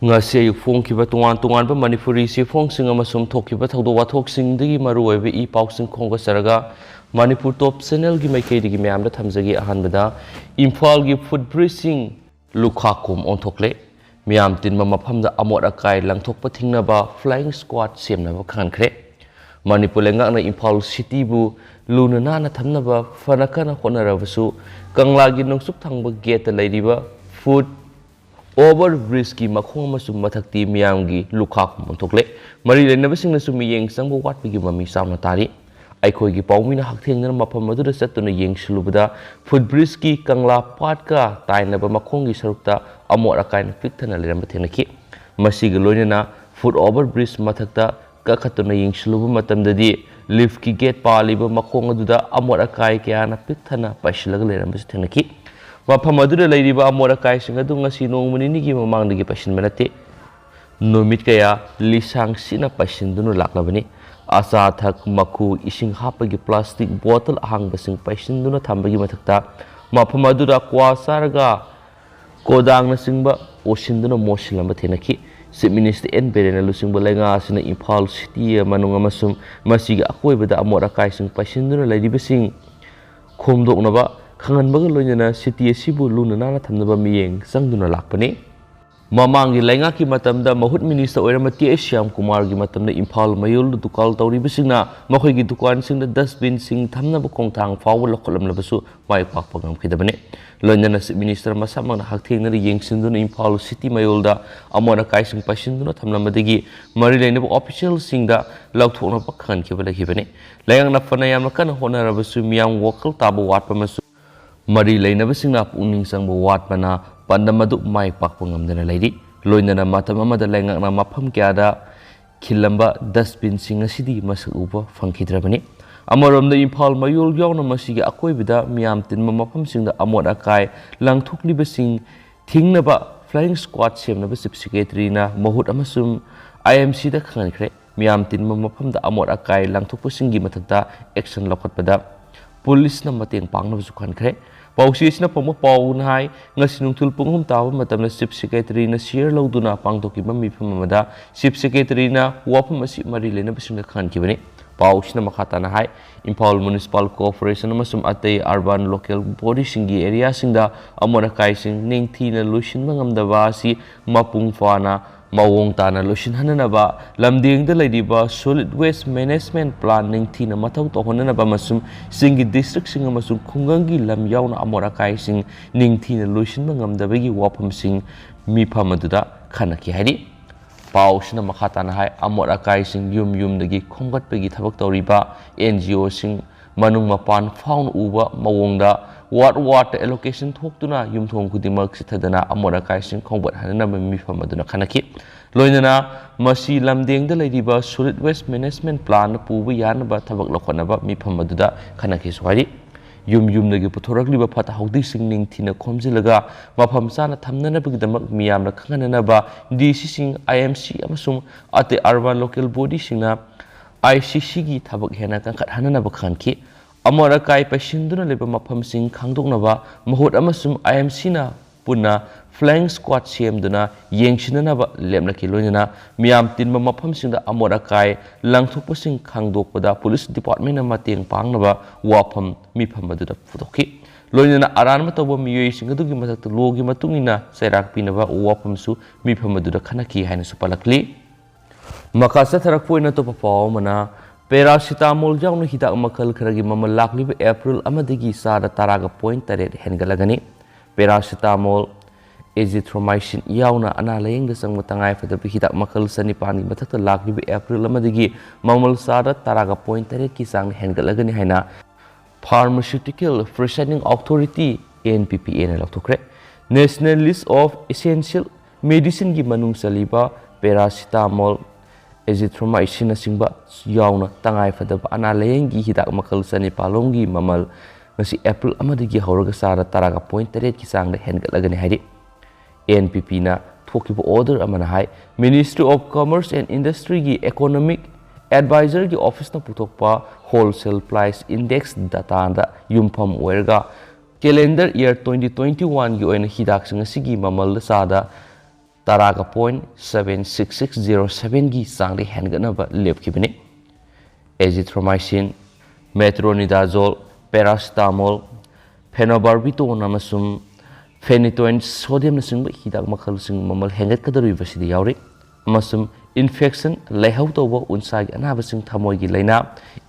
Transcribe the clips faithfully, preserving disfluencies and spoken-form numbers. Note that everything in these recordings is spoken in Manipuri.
ꯉꯁꯤ ꯑꯌꯨꯛ ꯐꯣꯡꯈꯤꯕ ꯇꯣꯉꯥꯟ ꯇꯣꯉꯥꯟꯕ ꯃꯅꯤꯄꯨꯔꯤ ꯆꯦꯐꯣꯡꯁꯤꯡ ꯑꯃꯁꯨꯡ ꯊꯣꯛꯈꯤꯕ ꯊꯧꯗꯣꯛ ꯋꯥꯊꯣꯛꯁꯤꯡꯗꯒꯤ ꯃꯔꯨꯑꯣꯏꯕ ꯏ ꯄꯥꯎꯁꯤꯡ ꯈꯣꯝꯒꯠꯆꯔꯒ ꯃꯅꯤꯄꯨꯔ ꯇꯣꯞ ꯆꯦꯅꯦꯜꯒꯤ ꯃꯥꯏꯀꯩꯗꯒꯤ ꯃꯌꯥꯝꯗ ꯊꯝꯖꯒꯦ꯫ ꯑꯍꯥꯟꯕꯗ, ꯏꯝꯐꯥꯜꯒꯤ ꯐꯨꯠ ꯕ꯭ꯔꯤꯖꯁꯤꯡ ꯂꯨꯈꯥꯛꯀꯨꯝ ꯑꯣꯟꯊꯣꯛꯂꯦ꯫ ꯃꯤꯌꯥꯝ ꯇꯤꯟꯕ ꯃꯐꯝꯗ ꯑꯃꯣꯠ ꯑꯀꯥꯏ ꯂꯪꯊꯣꯛꯄ ꯊꯤꯡꯅꯕ ꯐ꯭ꯂꯥꯏꯌꯤꯡ ꯁ꯭ꯀ꯭ꯋꯥꯗ ꯁꯦꯝꯅꯕ ꯈꯪꯍꯟꯈ꯭ꯔꯦ꯫ ꯃꯅꯤꯄꯨꯔ ꯂꯩꯉꯥꯛꯅ ꯏꯝꯐꯥꯜ ꯁꯤꯇꯤꯕꯨ ꯂꯨꯅ ꯅꯥꯟꯅ ꯊꯝꯅꯕ ꯐꯅ ꯀꯟꯅ ꯍꯣꯠꯅꯔꯕꯁꯨ, ꯀꯪꯂꯥꯒꯤ ꯅꯣꯡꯆꯨꯞ ꯊꯪꯕ ꯒꯦꯠꯇ ꯂꯩꯔꯤꯕ ꯐꯨꯠ ꯑꯣꯚꯔ ꯕ꯭ꯔꯤꯖꯀꯤ ꯃꯈꯣꯡ ꯑꯃꯁꯨꯡ ꯃꯊꯛꯇꯤ ꯃꯤꯌꯥꯝꯒꯤ ꯂꯨꯈꯥꯛ ꯑꯣꯟꯊꯣꯛꯂꯦ꯫ ꯃꯔꯤ ꯂꯩꯅꯕꯁꯤꯡꯅꯁꯨ ꯃꯤꯠꯌꯦꯡ ꯆꯪꯕ ꯋꯥꯠꯄꯒꯤ ꯃꯃꯤ ꯆꯥꯎꯅ ꯇꯥꯔꯤ꯫ ꯑꯩꯈꯣꯏꯒꯤ ꯄꯥꯎꯃꯤꯅ ꯍꯛꯊꯦꯡꯅꯅ ꯃꯐꯝ ꯑꯗꯨꯗ ꯆꯠꯇꯨꯅ ꯌꯦꯡꯁꯤꯜꯂꯨꯕꯗ, ꯐꯨꯠ ꯕ꯭ꯔꯤꯖꯀꯤ ꯀꯪꯂꯥ ꯄꯥꯠꯀ ꯇꯥꯏꯅꯕ ꯃꯈꯣꯡꯒꯤ ꯁꯔꯨꯛꯇ ꯑꯃꯣꯠ ꯑꯀꯥꯏꯅ ꯄꯤꯛ ꯊꯟꯅ ꯂꯩꯔꯝꯕ ꯊꯦꯡꯅꯈꯤ꯫ ꯃꯁꯤꯒ ꯂꯣꯏꯅꯅ ꯐꯨꯠ ꯑꯣꯚꯔ ꯕ꯭ꯔꯤꯖ ꯃꯊꯛꯇ ꯀꯥꯈꯠꯇꯨꯅ ꯌꯦꯡꯁꯤꯜꯂꯨꯕ ꯃꯇꯝꯗꯗꯤ, ꯂꯤꯐꯀꯤ ꯒꯦꯠ ꯄꯥꯜꯂꯤꯕ ꯃꯈꯣꯡ ꯑꯗꯨꯗ ꯑꯃꯣꯠ ꯑꯀꯥꯏ ꯀꯌꯥꯅ ꯄꯤꯛ ꯊꯟꯅ ꯄꯥꯏꯁꯤꯜꯂꯒ ꯂꯩꯔꯝꯕꯁꯨ ꯊꯦꯡꯅꯈꯤ꯫ ꯃꯐꯝ ꯑꯗꯨꯗ ꯂꯩꯔꯤꯕ ꯑꯃꯣꯠ ꯑꯀꯥꯏꯁꯤꯡ ꯑꯗꯨ ꯉꯁꯤ ꯅꯣꯡꯃ ꯅꯤꯅꯤꯒꯤ ꯃꯃꯥꯡꯗꯒꯤ ꯄꯥꯏꯁꯤꯟꯕ ꯅꯠꯇꯦ꯫ ꯅꯨꯃꯤꯠ ꯀꯌꯥ ꯂꯤꯁꯥꯡ ꯁꯤꯠꯅ ꯄꯥꯏꯁꯤꯟꯗꯨꯅ ꯂꯥꯛꯂꯕꯅꯤ꯫ ꯑꯆꯥ ꯑꯊꯛ, ꯃꯈꯨ, ꯏꯁꯤꯡ ꯍꯥꯞꯄꯒꯤ ꯄ꯭ꯂꯥꯁꯇꯤꯛ ꯕꯣꯇꯜ ꯑꯍꯥꯡꯕꯁꯤꯡ ꯄꯥꯏꯁꯤꯟꯗꯨꯅ ꯊꯝꯕꯒꯤ ꯃꯊꯛꯇ, ꯃꯐꯝ ꯑꯗꯨꯗ ꯀ꯭ꯋꯥ ꯆꯥꯔꯒ ꯀꯣꯗꯥꯡꯅꯆꯤꯡꯕ ꯑꯣꯁꯤꯟꯗꯨꯅ ꯃꯣꯠꯁꯤꯜꯂꯝꯕ ꯊꯦꯡꯅꯈꯤ꯫ ꯆꯤꯐ ꯃꯤꯅꯤꯁꯇꯔ ꯑꯦꯟ ꯕꯤꯔꯦꯟꯅ ꯂꯨꯆꯤꯡꯕ ꯂꯩꯉꯥꯛ ꯑꯁꯤꯅ ꯏꯝꯐꯥꯜ ꯁꯤꯇꯤ ꯃꯅꯨꯡ ꯑꯃꯁꯨꯡ ꯃꯁꯤꯒꯤ ꯑꯀꯣꯏꯕꯗ ꯑꯃꯣꯠ ꯑꯀꯥꯏꯁꯤꯡ ꯄꯥꯏꯁꯤꯟꯗꯨꯅ ꯂꯩꯔꯤꯕꯁꯤꯡ ꯈꯣꯝꯗꯣꯛꯅꯕ ꯈꯪꯍꯟꯕꯒ ꯂꯣꯏꯅꯅ ꯁꯤꯇꯤ ꯑꯁꯤꯕꯨ ꯂꯨꯅ ꯅꯥꯟꯅ ꯊꯝꯅꯕ ꯃꯤꯠꯌꯦꯡ ꯆꯪꯗꯨꯅ ꯂꯥꯛꯄꯅꯤ꯫ ꯃꯃꯥꯡꯒꯤ ꯂꯩꯉꯥꯛꯀꯤ ꯃꯇꯝꯗ ꯃꯍꯨꯠ ꯃꯤꯅꯤꯁꯇꯔ ꯑꯣꯏꯔꯝꯕ ꯇꯤ ꯑꯦꯁ ꯁ꯭ꯌꯥꯝ ꯀꯨꯃꯥꯔꯒꯤ ꯃꯇꯝꯗ ꯏꯝꯐꯥꯜ ꯃꯌꯣꯜꯗ ꯗꯨꯀꯥꯟ ꯇꯧꯔꯤꯕꯁꯤꯡꯅ ꯃꯈꯣꯏꯒꯤ ꯗꯨꯀꯥꯟꯁꯤꯡꯗ ꯗꯁꯕꯤꯟꯁꯤꯡ ꯊꯝꯅꯕ ꯈꯣꯡꯊꯥꯡ ꯐꯥꯎꯕ ꯂꯧꯈꯠꯂꯝꯂꯕꯁꯨ, ꯃꯥꯏ ꯄꯥꯛꯄ ꯉꯝꯈꯤꯗꯕꯅꯤ꯫ ꯂꯣꯏꯅꯅ ꯆꯤꯐ ꯃꯤꯅꯤꯁꯇꯔ ꯃꯁꯥꯃꯛꯅ ꯍꯛꯊꯦꯡꯅꯅ ꯌꯦꯡꯁꯤꯟꯗꯨꯅ ꯏꯝꯐꯥꯜ ꯁꯤꯇꯤ ꯃꯌꯣꯜꯗ ꯑꯃꯣꯠ ꯑꯀꯥꯏꯁꯤꯡ ꯄꯥꯏꯁꯤꯟꯗꯨꯅ ꯊꯝꯂꯝꯕꯗꯒꯤ ꯃꯔꯤ ꯂꯩꯅꯕ ꯑꯣꯐꯤꯁꯤꯌꯦꯜꯁꯤꯡꯗ ꯂꯧꯊꯣꯛꯅꯕ ꯈꯪꯍꯟꯈꯤꯕ ꯂꯩꯈꯤꯕꯅꯤ꯫ ꯂꯩꯉꯥꯛꯅ ꯐꯅ ꯌꯥꯝꯅ ꯀꯟꯅ ꯍꯣꯠꯅꯔꯕꯁꯨ, ꯃꯤꯌꯥꯝ ꯋꯥꯈꯜ ꯇꯥꯕ ꯋꯥꯠꯄ ꯑꯃꯁꯨꯡ ꯃꯔꯤ ꯂꯩꯅꯕꯁꯤꯡꯅ ꯄꯨꯛꯅꯤꯡ ꯆꯪꯕ ꯋꯥꯠꯄꯅ ꯄꯥꯟꯗꯝ ꯑꯗꯨ ꯃꯥꯏ ꯄꯥꯛꯄ ꯉꯝꯗꯅ ꯂꯩꯔꯤ꯫ ꯂꯣꯏꯅꯅ ꯃꯇꯝ ꯑꯃꯗ ꯂꯩꯉꯥꯛꯅ ꯃꯐꯝ ꯀꯌꯥꯗ ꯈꯤꯜꯂꯝꯕ ꯗꯁꯕꯤꯟꯁꯤꯡ ꯑꯁꯤꯗꯤ ꯃꯁꯛ ꯎꯕ ꯐꯪꯈꯤꯗ꯭ꯔꯕꯅꯤ꯫ ꯑꯃꯔꯣꯝꯗ, ꯏꯝꯐꯥꯜ ꯃꯌꯣꯜ ꯌꯥꯎꯅ ꯃꯁꯤꯒꯤ ꯑꯀꯣꯏꯕꯗ ꯃꯤꯌꯥꯝ ꯇꯤꯟꯕ ꯃꯐꯝꯁꯤꯡꯗ ꯑꯃꯣꯠ ꯑꯀꯥꯏ ꯂꯪꯊꯣꯛꯂꯤꯕꯁꯤꯡ ꯊꯤꯡꯅꯕ ꯐ꯭ꯂꯥꯏꯌꯤꯡ ꯁ꯭ꯀ꯭ꯋꯥꯗ ꯁꯦꯝꯅꯕ ꯆꯤꯐ ꯁꯦꯀ꯭ꯔꯦꯇꯔꯤꯅ ꯃꯍꯨꯠ ꯑꯃꯁꯨꯡ ꯑꯥꯏ ꯑꯦꯝ ꯁꯤꯗ ꯈꯪꯍꯟꯈ꯭ꯔꯦ꯫ ꯃꯤꯌꯥꯝ ꯇꯤꯟꯕ ꯃꯐꯝꯗ ꯑꯃꯣꯠ ꯑꯀꯥꯏ ꯂꯪꯊꯣꯛꯄꯁꯤꯡꯒꯤ ꯃꯊꯛꯇ ꯑꯦꯛꯁꯟ ꯂꯧꯈꯠꯄꯗ ꯄꯨꯂꯤꯁꯅ ꯃꯇꯦꯡ ꯄꯥꯡꯅꯕꯁꯨ ꯈꯟꯈ꯭ꯔꯦ꯫ ꯄꯥꯎꯆꯦ ꯑꯁꯤꯅ ꯐꯪꯕ ꯄꯥꯎꯅ ꯍꯥꯏ, ꯉꯁꯤ ꯅꯨꯡꯊꯤꯜ ꯄꯨꯡ ꯑꯍꯨꯝ ꯇꯥꯕ ꯃꯇꯝꯗ Chief Secretaryꯅ ꯁꯤꯌꯔ ꯂꯧꯗꯨꯅ ꯄꯥꯡꯊꯣꯛꯈꯤꯕ ꯃꯤꯐꯝ ꯑꯃꯗ Chief Secretaryꯅ ꯋꯥꯐꯝ ꯑꯁꯤ ꯃꯔꯤ ꯂꯩꯅꯕꯁꯤꯡꯗ ꯈꯪꯍꯟꯈꯤꯕꯅꯤ꯫ ꯄꯥꯎꯁꯤꯅ ꯃꯈꯥ ꯇꯥꯅ ꯍꯥꯏ, ꯏꯝꯐꯥꯜ Municipal Corporation ꯑꯃꯁꯨꯡ ꯑꯇꯩ urban local bodyꯁꯤꯡꯒꯤ areaꯁꯤꯡꯗ ꯑꯃꯣꯠ ꯑꯀꯥꯏꯁꯤꯡ ꯅꯤꯡꯊꯤꯅ ꯂꯣꯏꯁꯤꯟꯕ ꯉꯝꯗꯕ ꯑꯁꯤ ꯃꯄꯨꯡ ꯐꯥꯅ ꯃꯑꯣꯡ ꯇꯥꯅ ꯂꯣꯏꯁꯤꯟꯍꯟꯅꯅꯕ, ꯂꯝꯗꯦꯡꯗ ꯂꯩꯔꯤꯕ solid waste management plant ꯅꯤꯡꯊꯤꯅ ꯃꯊꯧ ꯇꯧꯍꯟꯅꯅꯕ ꯑꯃꯁꯨꯡ ꯆꯤꯡꯒꯤ districtꯁꯤꯡ ꯑꯃꯁꯨꯡ ꯈꯨꯡꯒꯪꯒꯤ ꯂꯝ ꯌꯥꯎꯅ ꯑꯃꯣꯠ ꯑꯀꯥꯏꯁꯤꯡ ꯅꯤꯡꯊꯤꯅ ꯂꯣꯏꯁꯤꯟꯕ ꯉꯝꯗꯕꯒꯤ ꯋꯥꯐꯝꯁꯤꯡ ꯃꯤꯐꯝ ꯑꯗꯨꯗ ꯈꯟꯅꯈꯤ ꯍꯥꯏꯔꯤ꯫ ꯄꯥꯎꯁꯤꯅ ꯃꯈꯥ ꯇꯥꯅ ꯍꯥꯏ, ꯑꯃꯣꯠ ꯑꯀꯥꯏꯁꯤꯡ ꯌꯨꯝ ꯌꯨꯝꯗꯒꯤ ꯈꯣꯝꯒꯠꯄꯒꯤ ꯊꯕꯛ ꯇꯧꯔꯤꯕ NGOꯁꯤꯡ ꯃꯅꯨꯡ ꯃꯄꯥꯟ ꯐꯥꯎꯅ ꯎꯕ ꯃꯑꯣꯡꯗ ward wardꯇ allocation ꯊꯣꯛꯇꯨꯅ ꯌꯨꯝꯊꯣꯡ ꯈꯨꯗꯤꯡꯃꯛ ꯆꯤꯊꯗꯅ ꯑꯃꯣꯠ ꯑꯀꯥꯏꯁꯤꯡ ꯈꯣꯝꯒꯠꯍꯟꯅꯕ ꯃꯤꯐꯝ ꯑꯗꯨꯅ ꯈꯟꯅꯈꯤ꯫ ꯂꯣꯏꯅꯅ ꯃꯁꯤ ꯂꯝꯗꯦꯡꯗ ꯂꯩꯔꯤꯕ solid waste management plantꯅ ꯄꯨꯕ ꯌꯥꯅꯕ ꯊꯕꯛ ꯂꯧꯈꯠꯅꯕ ꯃꯤꯐꯝ ꯑꯗꯨꯗ ꯈꯟꯅꯈꯤꯁꯨ ꯍꯥꯏꯔꯤ꯫ ꯌꯨꯝ ꯌꯨꯝꯗꯒꯤ ꯄꯨꯊꯣꯔꯛꯂꯤꯕ ꯐꯠꯇ ꯍꯥꯎꯗꯤꯁꯤꯡ ꯅꯤꯡꯊꯤꯅ ꯈꯣꯝꯖꯤꯜꯂꯒ ꯃꯐꯝ ꯆꯥꯅ ꯊꯝꯅꯅꯕꯒꯤꯗꯃꯛ ꯃꯤꯌꯥꯝꯅ ꯈꯪꯍꯟꯅꯅꯕ DCꯁꯤꯡ, IMC ꯑꯃꯁꯨꯡ ꯑꯇꯩ urban local bodyꯁꯤꯡꯅ ICCꯒꯤ ꯊꯕꯛ ꯍꯦꯟꯅ ꯀꯟꯈꯠꯍꯟꯅꯅꯕ ꯈꯪꯍꯟꯈꯤ꯫ ꯑꯃꯣꯠ ꯑꯀꯥꯏ ꯄꯩꯁꯤꯟꯗꯨꯅ ꯂꯩꯕ ꯃꯐꯝꯁꯤꯡ ꯈꯪꯗꯣꯛꯅꯕ ꯃꯍꯨꯠ ꯑꯃꯁꯨꯡ IMCꯅ ꯄꯨꯟꯅ flying squad ꯁꯦꯝꯗꯨꯅ ꯌꯦꯡꯁꯤꯟꯅꯅꯕ ꯂꯦꯞꯅꯈꯤ꯫ ꯂꯣꯏꯅꯅ ꯃꯤꯌꯥꯝ ꯇꯤꯟꯕ ꯃꯐꯝꯁꯤꯡꯗ ꯑꯃꯣꯠ ꯑꯀꯥꯏ ꯂꯪꯊꯣꯛꯄꯁꯤꯡ ꯈꯪꯗꯣꯛꯄꯗ police departmentꯅ ꯃꯇꯦꯡ ꯄꯥꯡꯅꯕ ꯋꯥꯐꯝ ꯃꯤꯐꯝ ꯑꯗꯨꯗ ꯄꯨꯊꯣꯛꯈꯤ꯫ ꯂꯣꯏꯅꯅ ꯑꯔꯥꯟꯕ ꯇꯧꯕ ꯃꯤꯑꯣꯏꯁꯤꯡ ꯑꯗꯨꯒꯤ ꯃꯊꯛꯇ lawꯒꯤ ꯃꯇꯨꯡ ꯏꯟꯅ ꯆꯩꯔꯥꯛ ꯄꯤꯅꯕ ꯋꯥꯐꯝꯁꯨ ꯃꯤꯐꯝ ꯑꯗꯨꯗ ꯈꯟꯅꯈꯤ ꯍꯥꯏꯅꯁꯨ ꯄꯜꯂꯛꯂꯤ꯫ ꯃꯈꯥ ꯆꯠꯊꯔꯛꯄ ꯑꯣꯏꯅ ꯑꯇꯣꯞꯄ ꯄꯥꯎ ꯑꯃꯅ, paracetamol ꯌꯥꯎꯅ ꯍꯤꯗꯥꯛ ꯃꯈꯜ ꯈꯔꯒꯤ ꯃꯃꯜ ꯂꯥꯛꯂꯤꯕ April ꯑꯃꯗꯒꯤ ꯆꯥꯗ ꯇꯔꯥꯒ point ꯇꯔꯦꯠ ꯍꯦꯟꯒꯠꯂꯒꯅꯤ꯫ Paracetamol, azithromycin ꯌꯥꯎꯅ ꯑꯅꯥ ꯂꯥꯌꯦꯡꯗ ꯆꯪꯕ ꯇꯉꯥꯏ ꯐꯗꯕ ꯍꯤꯗꯥꯛ ꯃꯈꯜ ꯆꯅꯤꯄꯥꯟꯒꯤ ꯃꯊꯛꯇ ꯂꯥꯛꯂꯤꯕ April ꯑꯃꯗꯒꯤ ꯃꯃꯜ ꯆꯥꯗ ꯇꯔꯥꯒ point ꯇꯔꯦꯠꯀꯤ ꯆꯥꯡꯗ ꯍꯦꯟꯒꯠꯂꯒꯅꯤ ꯍꯥꯏꯅ Pharmaceutical Presiding Authority, NPPAꯅ ꯂꯥꯎꯊꯣꯛꯈ꯭ꯔꯦ꯫ National List of Essential Medicineꯒꯤ ꯃꯅꯨꯡ ꯆꯜꯂꯤꯕ paracetamol, azithromycinꯅꯆꯤꯡꯕ ꯌꯥꯎꯅ ꯇꯉꯥꯏ ꯐꯗꯕ ꯑꯅꯥ ꯂꯥꯌꯦꯡꯒꯤ ꯍꯤꯗꯥꯛ ꯃꯈꯜ ꯆꯅꯤꯄꯥꯟꯂꯣꯝꯒꯤ ꯃꯃꯜ ꯉꯁꯤ April ꯑꯃꯗꯒꯤ ꯍꯧꯔꯒ ꯆꯥꯗ ꯇꯔꯥꯒ point ꯇꯔꯦꯠꯀꯤ ꯆꯥꯡꯗ ꯍꯦꯟꯒꯠꯂꯒꯅꯤ ꯍꯥꯏꯔꯤ꯫ NPPꯅ ꯊꯣꯛꯈꯤꯕ order ꯑꯃꯅ ꯍꯥꯏ, Ministry of Commerce and Industryꯒꯤ Economic Advisorꯒꯤ officeꯅ ꯄꯨꯊꯣꯛꯄ Wholesale Price Index dataꯗ ꯌꯨꯝꯐꯝ ꯑꯣꯏꯔꯒ Calendar year twenty twenty-one ꯒꯤ ꯑꯣꯏꯅ ꯍꯤꯗꯥꯛꯁꯤꯡ ꯑꯁꯤꯒꯤ ꯃꯃꯜꯗ ꯆꯥꯗ ꯇꯔꯥꯒ point seven six six zero seven ꯒꯤ ꯆꯥꯡꯗ ꯍꯦꯟꯒꯠꯅꯕ ꯂꯦꯞꯈꯤꯕꯅꯤ꯫ Azithromycin, metronidazole, paracetamol, phenobarbital ꯑꯃꯁꯨꯡ phenytoin sodiumꯅꯆꯤꯡꯕ ꯍꯤꯗꯥꯛ ꯃꯈꯜꯁꯤꯡ ꯃꯃꯜ ꯍꯦꯟꯒꯠꯀꯗꯧꯔꯤꯕꯁꯤꯗ ꯌꯥꯎꯔꯤ꯫ ꯑꯃꯁꯨꯡ infection, ꯂꯥꯏꯍꯧ ꯇꯧꯕ, ꯎꯟꯁꯥꯒꯤ ꯑꯅꯥꯕꯁꯤꯡ, ꯊꯃꯣꯏꯒꯤ ꯂꯥꯏꯅꯥ,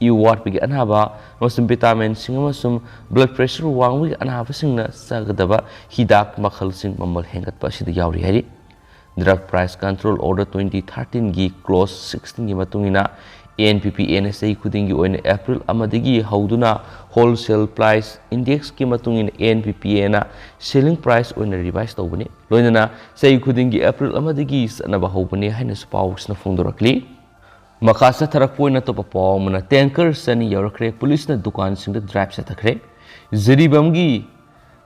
ꯏ ꯋꯥꯠꯄꯒꯤ ꯑꯅꯥꯕ, ꯑꯃꯁꯨꯡ vitaminꯁꯤꯡ ꯑꯃꯁꯨꯡ blood pressure ꯋꯥꯡꯕꯒꯤ ꯑꯅꯥꯕꯁꯤꯡꯅ ꯆꯥꯒꯗꯕ ꯍꯤꯗꯥꯛ ꯃꯈꯜꯁꯤꯡ ꯃꯃꯜ ꯍꯦꯟꯒꯠꯄ ꯑꯁꯤꯗ ꯌꯥꯎꯔꯤ ꯍꯥꯏꯔꯤ꯫ Drug Price Control Order twenty thirteenꯒꯤ clause sixteenꯒꯤ ꯃꯇꯨꯡ ꯏꯟꯅ, ANPPAꯅ ꯆꯍꯤ ꯈꯨꯗꯤꯡꯒꯤ ꯑꯣꯏꯅ April ꯑꯃꯗꯒꯤ ꯍꯧꯗꯨꯅ wholesale price indexꯀꯤ ꯃꯇꯨꯡ ꯏꯟꯅ ANPPAꯅ selling price ꯑꯣꯏꯅ revise ꯇꯧꯕꯅꯤ꯫ ꯂꯣꯏꯅꯅ ꯆꯍꯤ ꯈꯨꯗꯤꯡꯒꯤ April ꯑꯃꯗꯒꯤ ꯆꯠꯅꯕ ꯍꯧꯕꯅꯤ ꯍꯥꯏꯅꯁꯨ ꯄꯥꯎꯁꯤꯅ ꯐꯣꯡꯗꯣꯔꯛꯂꯤ꯫ ꯃꯈꯥ ꯆꯠꯊꯔꯛꯄ ꯑꯣꯏꯅ ꯑꯇꯣꯞꯄ ꯄꯥꯎ ꯑꯃꯅ, tanker ꯆꯅꯤ ꯌꯧꯔꯛꯈ꯭ꯔꯦ, ꯄꯨꯂꯤꯁꯅ ꯗꯨꯀꯥꯟꯁꯤꯡꯗ drive ꯆꯠꯊꯈ꯭ꯔꯦ꯫ ꯖꯤꯔꯤꯕꯥꯝꯒꯤ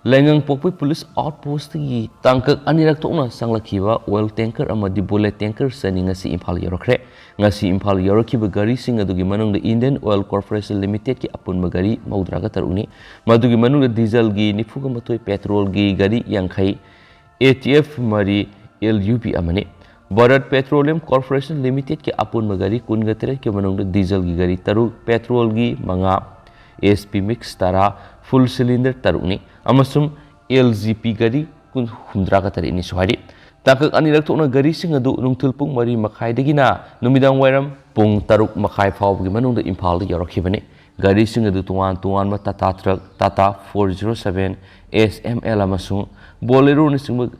ꯂꯩꯉꯪꯄꯣꯛꯄꯤ ꯄꯨꯂꯤꯁ outpostꯇꯒꯤ ꯇꯥꯡꯀꯛ ꯑꯅꯤꯔꯛ ꯊꯣꯛꯅ ꯆꯪꯂꯛꯈꯤꯕ oil tanker ꯑꯃꯗꯤ bullet tanker ꯆꯅꯤ ꯉꯁꯤ ꯏꯝꯐꯥꯜ ꯌꯧꯔꯛꯈ꯭ꯔꯦ꯫ ꯉꯁꯤ ꯏꯝꯐꯥꯜ ꯌꯧꯔꯛꯈꯤꯕ ꯒꯥꯔꯤꯁꯤꯡ ꯑꯗꯨꯒꯤ ꯃꯅꯨꯡꯗ Indian Oil Corporation Limitedꯀꯤ ꯑꯄꯨꯟꯕ ꯒꯥꯔꯤ ꯃꯧꯗ꯭ꯔꯥꯒ ꯇꯔꯨꯛꯅꯤ꯫ ꯃꯗꯨꯒꯤ ꯃꯅꯨꯡꯗ dieselꯒꯤ ꯅꯤꯐꯨꯒ ꯃꯥꯊꯣꯏ, petrolꯒꯤ ꯒꯥꯔꯤ ꯌꯥꯡꯈꯩ, ATF ꯃꯔꯤ, LUP ꯑꯃꯅꯤ꯫ Bharat Petroleum Corporation Limitedꯀꯤ ꯑꯄꯨꯟꯕ ꯒꯥꯔꯤ ꯀꯨꯟꯒ ꯇꯔꯦꯠꯀꯤ ꯃꯅꯨꯡꯗ dieselꯒꯤ ꯒꯥꯔꯤ ꯇꯔꯨꯛ, petrolꯒꯤ ꯃꯉꯥ, SP mix ꯇꯔꯥ, full cylinder ꯇꯔꯨꯛꯅꯤ ꯑꯃꯁꯨꯡ LGP ꯒꯥꯔꯤ ꯀꯨꯟ, ꯍꯨꯝꯗ꯭ꯔꯥꯒ ꯇꯔꯦꯠꯅꯤꯁꯨ ꯍꯥꯏꯔꯤ꯫ ꯇꯥꯡꯀꯛ ꯑꯅꯤꯔꯛ ꯊꯣꯛꯅ ꯒꯥꯔꯤꯁꯤꯡ ꯑꯗꯨ ꯅꯨꯡꯊꯤꯜ ꯄꯨꯡ ꯃꯔꯤ ꯃꯈꯥꯏꯗꯒꯤꯅ ꯅꯨꯃꯤꯗꯥꯡ ꯋꯥꯏꯔꯝ ꯄꯨꯡ ꯇꯔꯨꯛ ꯃꯈꯥꯏ ꯐꯥꯎꯕꯒꯤ ꯃꯅꯨꯡꯗ ꯏꯝꯐꯥꯜꯗ ꯌꯧꯔꯛꯈꯤꯕꯅꯤ꯫ ꯒꯥꯔꯤꯁꯤꯡ ꯑꯗꯨ ꯇꯣꯉꯥꯟ ꯇꯣꯉꯥꯟꯕ Tata truck, Tata four zero seven, SML ꯑꯃꯁꯨꯡ Boleroꯅꯆꯤꯡꯕ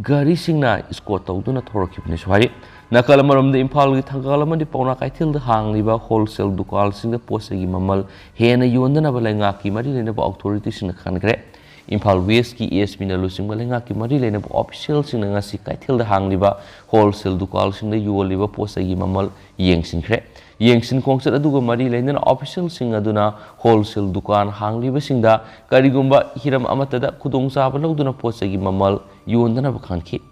ꯒꯥꯔꯤꯁꯤꯡꯅ escort ꯇꯧꯗꯨꯅ ꯊꯧꯔꯛꯈꯤꯕꯅꯤꯁꯨ ꯍꯥꯏꯔꯤ꯫ ꯅꯥꯀꯜ ꯑꯃꯔꯣꯝꯗ, ꯏꯝꯐꯥꯜꯒꯤ ꯊꯪꯒꯥꯜ ꯑꯃꯗꯤ ꯄꯥꯎꯅꯥ ꯀꯩꯊꯦꯜꯗ ꯍꯥꯡꯂꯤꯕ wholesale ꯗꯨꯀꯥꯟꯁꯤꯡꯗ ꯄꯣꯠ ꯆꯩꯒꯤ ꯃꯃꯜ ꯍꯦꯟꯅ ꯌꯣꯟꯗꯅꯕ ꯂꯩꯉꯥꯛꯀꯤ ꯃꯔꯤ ꯂꯩꯅꯕ authorityꯁꯤꯡꯅ ꯈꯟꯈ꯭ꯔꯦ꯫ ꯏꯝꯐꯥꯜ Westꯀꯤ ASPꯅ ꯂꯨꯆꯤꯡꯕ ꯂꯩꯉꯥꯛꯀꯤ ꯃꯔꯤ ꯂꯩꯅꯕ officialꯁꯤꯡꯅ ꯉꯁꯤ ꯀꯩꯊꯦꯜꯗ ꯍꯥꯡꯂꯤꯕ wholesale ꯗꯨꯀꯥꯟꯁꯤꯡꯗ ꯌꯣꯜꯂꯤꯕ ꯄꯣꯠ ꯆꯩꯒꯤ ꯃꯃꯜ ꯌꯦꯡꯁꯤꯟꯈ꯭ꯔꯦ꯫ ꯌꯦꯡꯁꯤꯟ ꯈꯣꯡꯆꯠ ꯑꯗꯨꯒ ꯃꯔꯤ ꯂꯩꯅꯅ officialꯁꯤꯡ ꯑꯗꯨꯅ wholesale ꯗꯨꯀꯥꯟ ꯍꯥꯡꯂꯤꯕꯁꯤꯡꯗ ꯀꯔꯤꯒꯨꯝꯕ ꯍꯤꯔꯝ ꯑꯃꯠꯇꯗ ꯈꯨꯗꯣꯡꯆꯥꯕ ꯂꯧꯗꯨꯅ ꯄꯣꯠ ꯆꯩꯒꯤ ꯃꯃꯜ ꯌꯣꯟꯗꯅꯕ ꯈꯪꯈꯤ꯫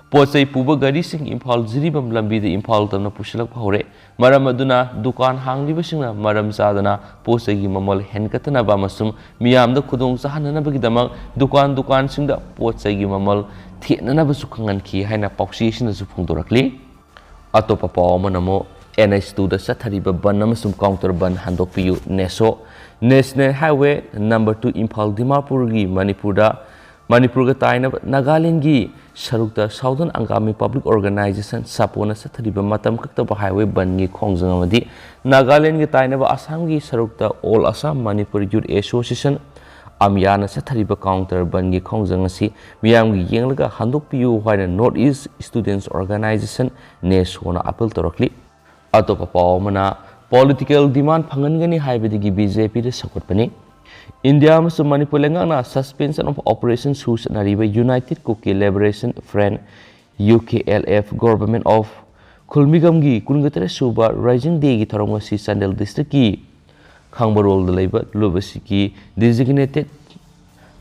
ꯄꯣꯠ ꯆꯩ ꯄꯨꯕ ꯒꯥꯔꯤꯁꯤꯡ ꯏꯝꯐꯥꯜ ꯖꯤꯔꯤꯕꯥꯝ ꯂꯝꯕꯤꯗ ꯏꯝꯐꯥꯜ ꯇꯝꯅ ꯄꯨꯁꯤꯜꯂꯛꯄ ꯍꯧꯔꯦ꯫ ꯃꯔꯝ ꯑꯗꯨꯅ ꯗꯨꯀꯥꯟ ꯍꯥꯡꯂꯤꯕꯁꯤꯡꯅ ꯃꯔꯝ ꯆꯥꯗꯅ ꯄꯣꯠ ꯆꯩꯒꯤ ꯃꯃꯜ ꯍꯦꯟꯒꯠꯇꯅꯕ ꯑꯃꯁꯨꯡ ꯃꯤꯌꯥꯝꯗ ꯈꯨꯗꯣꯡ ꯆꯥꯍꯟꯅꯅꯕꯒꯤꯗꯃꯛ ꯗꯨꯀꯥꯟ ꯗꯨꯀꯥꯟꯁꯤꯡꯗ ꯄꯣꯠ ꯆꯩꯒꯤ ꯃꯃꯜ ꯊꯦꯠꯅꯅꯕꯁꯨ ꯈꯪꯍꯟꯈꯤ ꯍꯥꯏꯅ ꯄꯥꯎꯆꯦ ꯑꯁꯤꯅꯁꯨ ꯐꯣꯡꯗꯣꯔꯛꯂꯤ꯫ ꯑꯇꯣꯞꯄ ꯄꯥꯎ ꯑꯃꯅ ꯑꯃꯨꯛ N H two ꯗ ꯆꯠꯊꯔꯤꯕ ꯕꯟ ꯑꯃꯁꯨꯡ counter ꯕꯟ ꯍꯟꯗꯣꯛꯄꯤꯌꯨ, ꯅꯦꯁꯣ꯫ National Highway number two Imphal ꯗꯤꯃꯥꯄꯨꯔꯒꯤ ꯃꯅꯤꯄꯨꯔꯗ, ꯃꯅꯤꯄꯨꯔꯒ ꯇꯥꯏꯅꯕ ꯅꯥꯒꯥꯂꯦꯟꯒꯤ ꯁꯔꯨꯛꯇ Southern Angami Public Organization, ꯁꯥꯄꯣꯅ ꯆꯠꯊꯔꯤꯕ ꯃꯇꯝ ꯀꯛꯇꯕ highway ꯕꯟꯒꯤ ꯈꯣꯡꯖꯪ ꯑꯃꯗꯤ ꯅꯥꯒꯥꯂꯦꯟꯒ ꯇꯥꯏꯅꯕ ꯑꯁꯥꯝꯒꯤ ꯁꯔꯨꯛꯇ All Assam Manipur Youth Association, ꯑꯃꯌꯥꯅ ꯆꯠꯊꯔꯤꯕ counter ꯕꯟꯒꯤ ꯈꯣꯡꯖꯪ ꯑꯁꯤ ꯃꯤꯌꯥꯝꯒꯤ ꯌꯦꯡꯂꯒ ꯍꯟꯗꯣꯛꯄꯤꯌꯨ ꯍꯥꯏꯅ North East Students Organization, ꯅꯦꯁꯣꯅ appeal ꯇꯧꯔꯛꯂꯤ꯫ ꯑꯇꯣꯞꯄ ꯄꯥꯎ ꯑꯃꯅ, political demand ꯐꯪꯍꯟꯒꯅꯤ ꯍꯥꯏꯕꯗꯒꯤ B J P ꯗ ꯁꯧꯒꯠꯄꯅꯤ꯫ ꯏꯟꯗꯤꯌꯥ ꯑꯃꯁꯨꯡ ꯃꯅꯤꯄꯨꯔ ꯂꯩꯉꯥꯛꯅ suspension of operation ꯁꯨ ꯆꯠꯅꯔꯤꯕ United Kuki Liberation Front, U K L F, Government of ꯈꯨꯜꯃꯤꯒꯝꯒꯤ ꯀꯨꯟꯒ ꯇꯔꯦꯠ ꯁꯨꯕ Rising Day ꯒꯤ ꯊꯧꯔꯝ ꯑꯁꯤ ꯆꯥꯟꯗꯦꯜ district ꯀꯤ ꯈꯥꯡꯕꯔꯣꯜꯗ ꯂꯩꯕ ꯂꯨꯞ ꯑꯁꯤꯒꯤ designated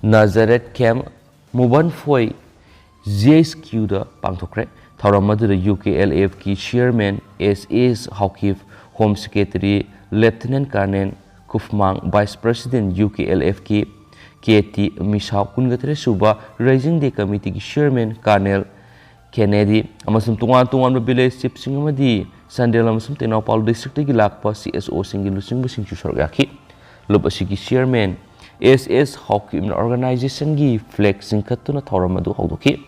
Nazareth camp ꯃꯨꯕꯟꯐꯣꯏ G H Q ꯗ ꯄꯥꯡꯊꯣꯛꯈ꯭ꯔꯦ꯫ ꯊꯧꯔꯝ ꯑꯗꯨꯗ U K L F ꯀꯤ chairman S S Haokip, home secretary Lieutenant Colonel ꯀꯨꯐꯃꯥꯡ, vice president U K L F ꯀꯤ K T ꯃꯤꯁꯥꯎ, ꯀꯨꯟꯒ ꯇꯔꯦꯠ ꯁꯨꯕ Rising Day committee ꯒꯤ chairman Colonel Kennedy ꯑꯃꯁꯨꯡ ꯇꯣꯉꯥꯟ ꯇꯣꯉꯥꯟꯕ village chief ꯁꯤꯡ ꯑꯃꯗꯤ ꯆꯥꯟꯗꯦꯜ ꯑꯃꯁꯨꯡ ꯇꯦꯡꯅꯧꯄꯥꯜ district ꯇꯒꯤ ꯂꯥꯛꯄ C S O ꯁꯤꯡꯒꯤ ꯂꯨꯆꯤꯡꯕꯁꯤꯡꯁꯨ ꯁꯔꯨꯛ ꯌꯥꯈꯤ꯫ ꯂꯨꯞ ꯑꯁꯤꯒꯤ chairman S S ꯍꯥꯎꯀꯤꯞꯅ organization ꯒꯤ flag ꯆꯤꯡꯈꯠꯇꯨꯅ ꯊꯧꯔꯝ ꯑꯗꯨ ꯍꯧꯗꯣꯛꯈꯤ꯫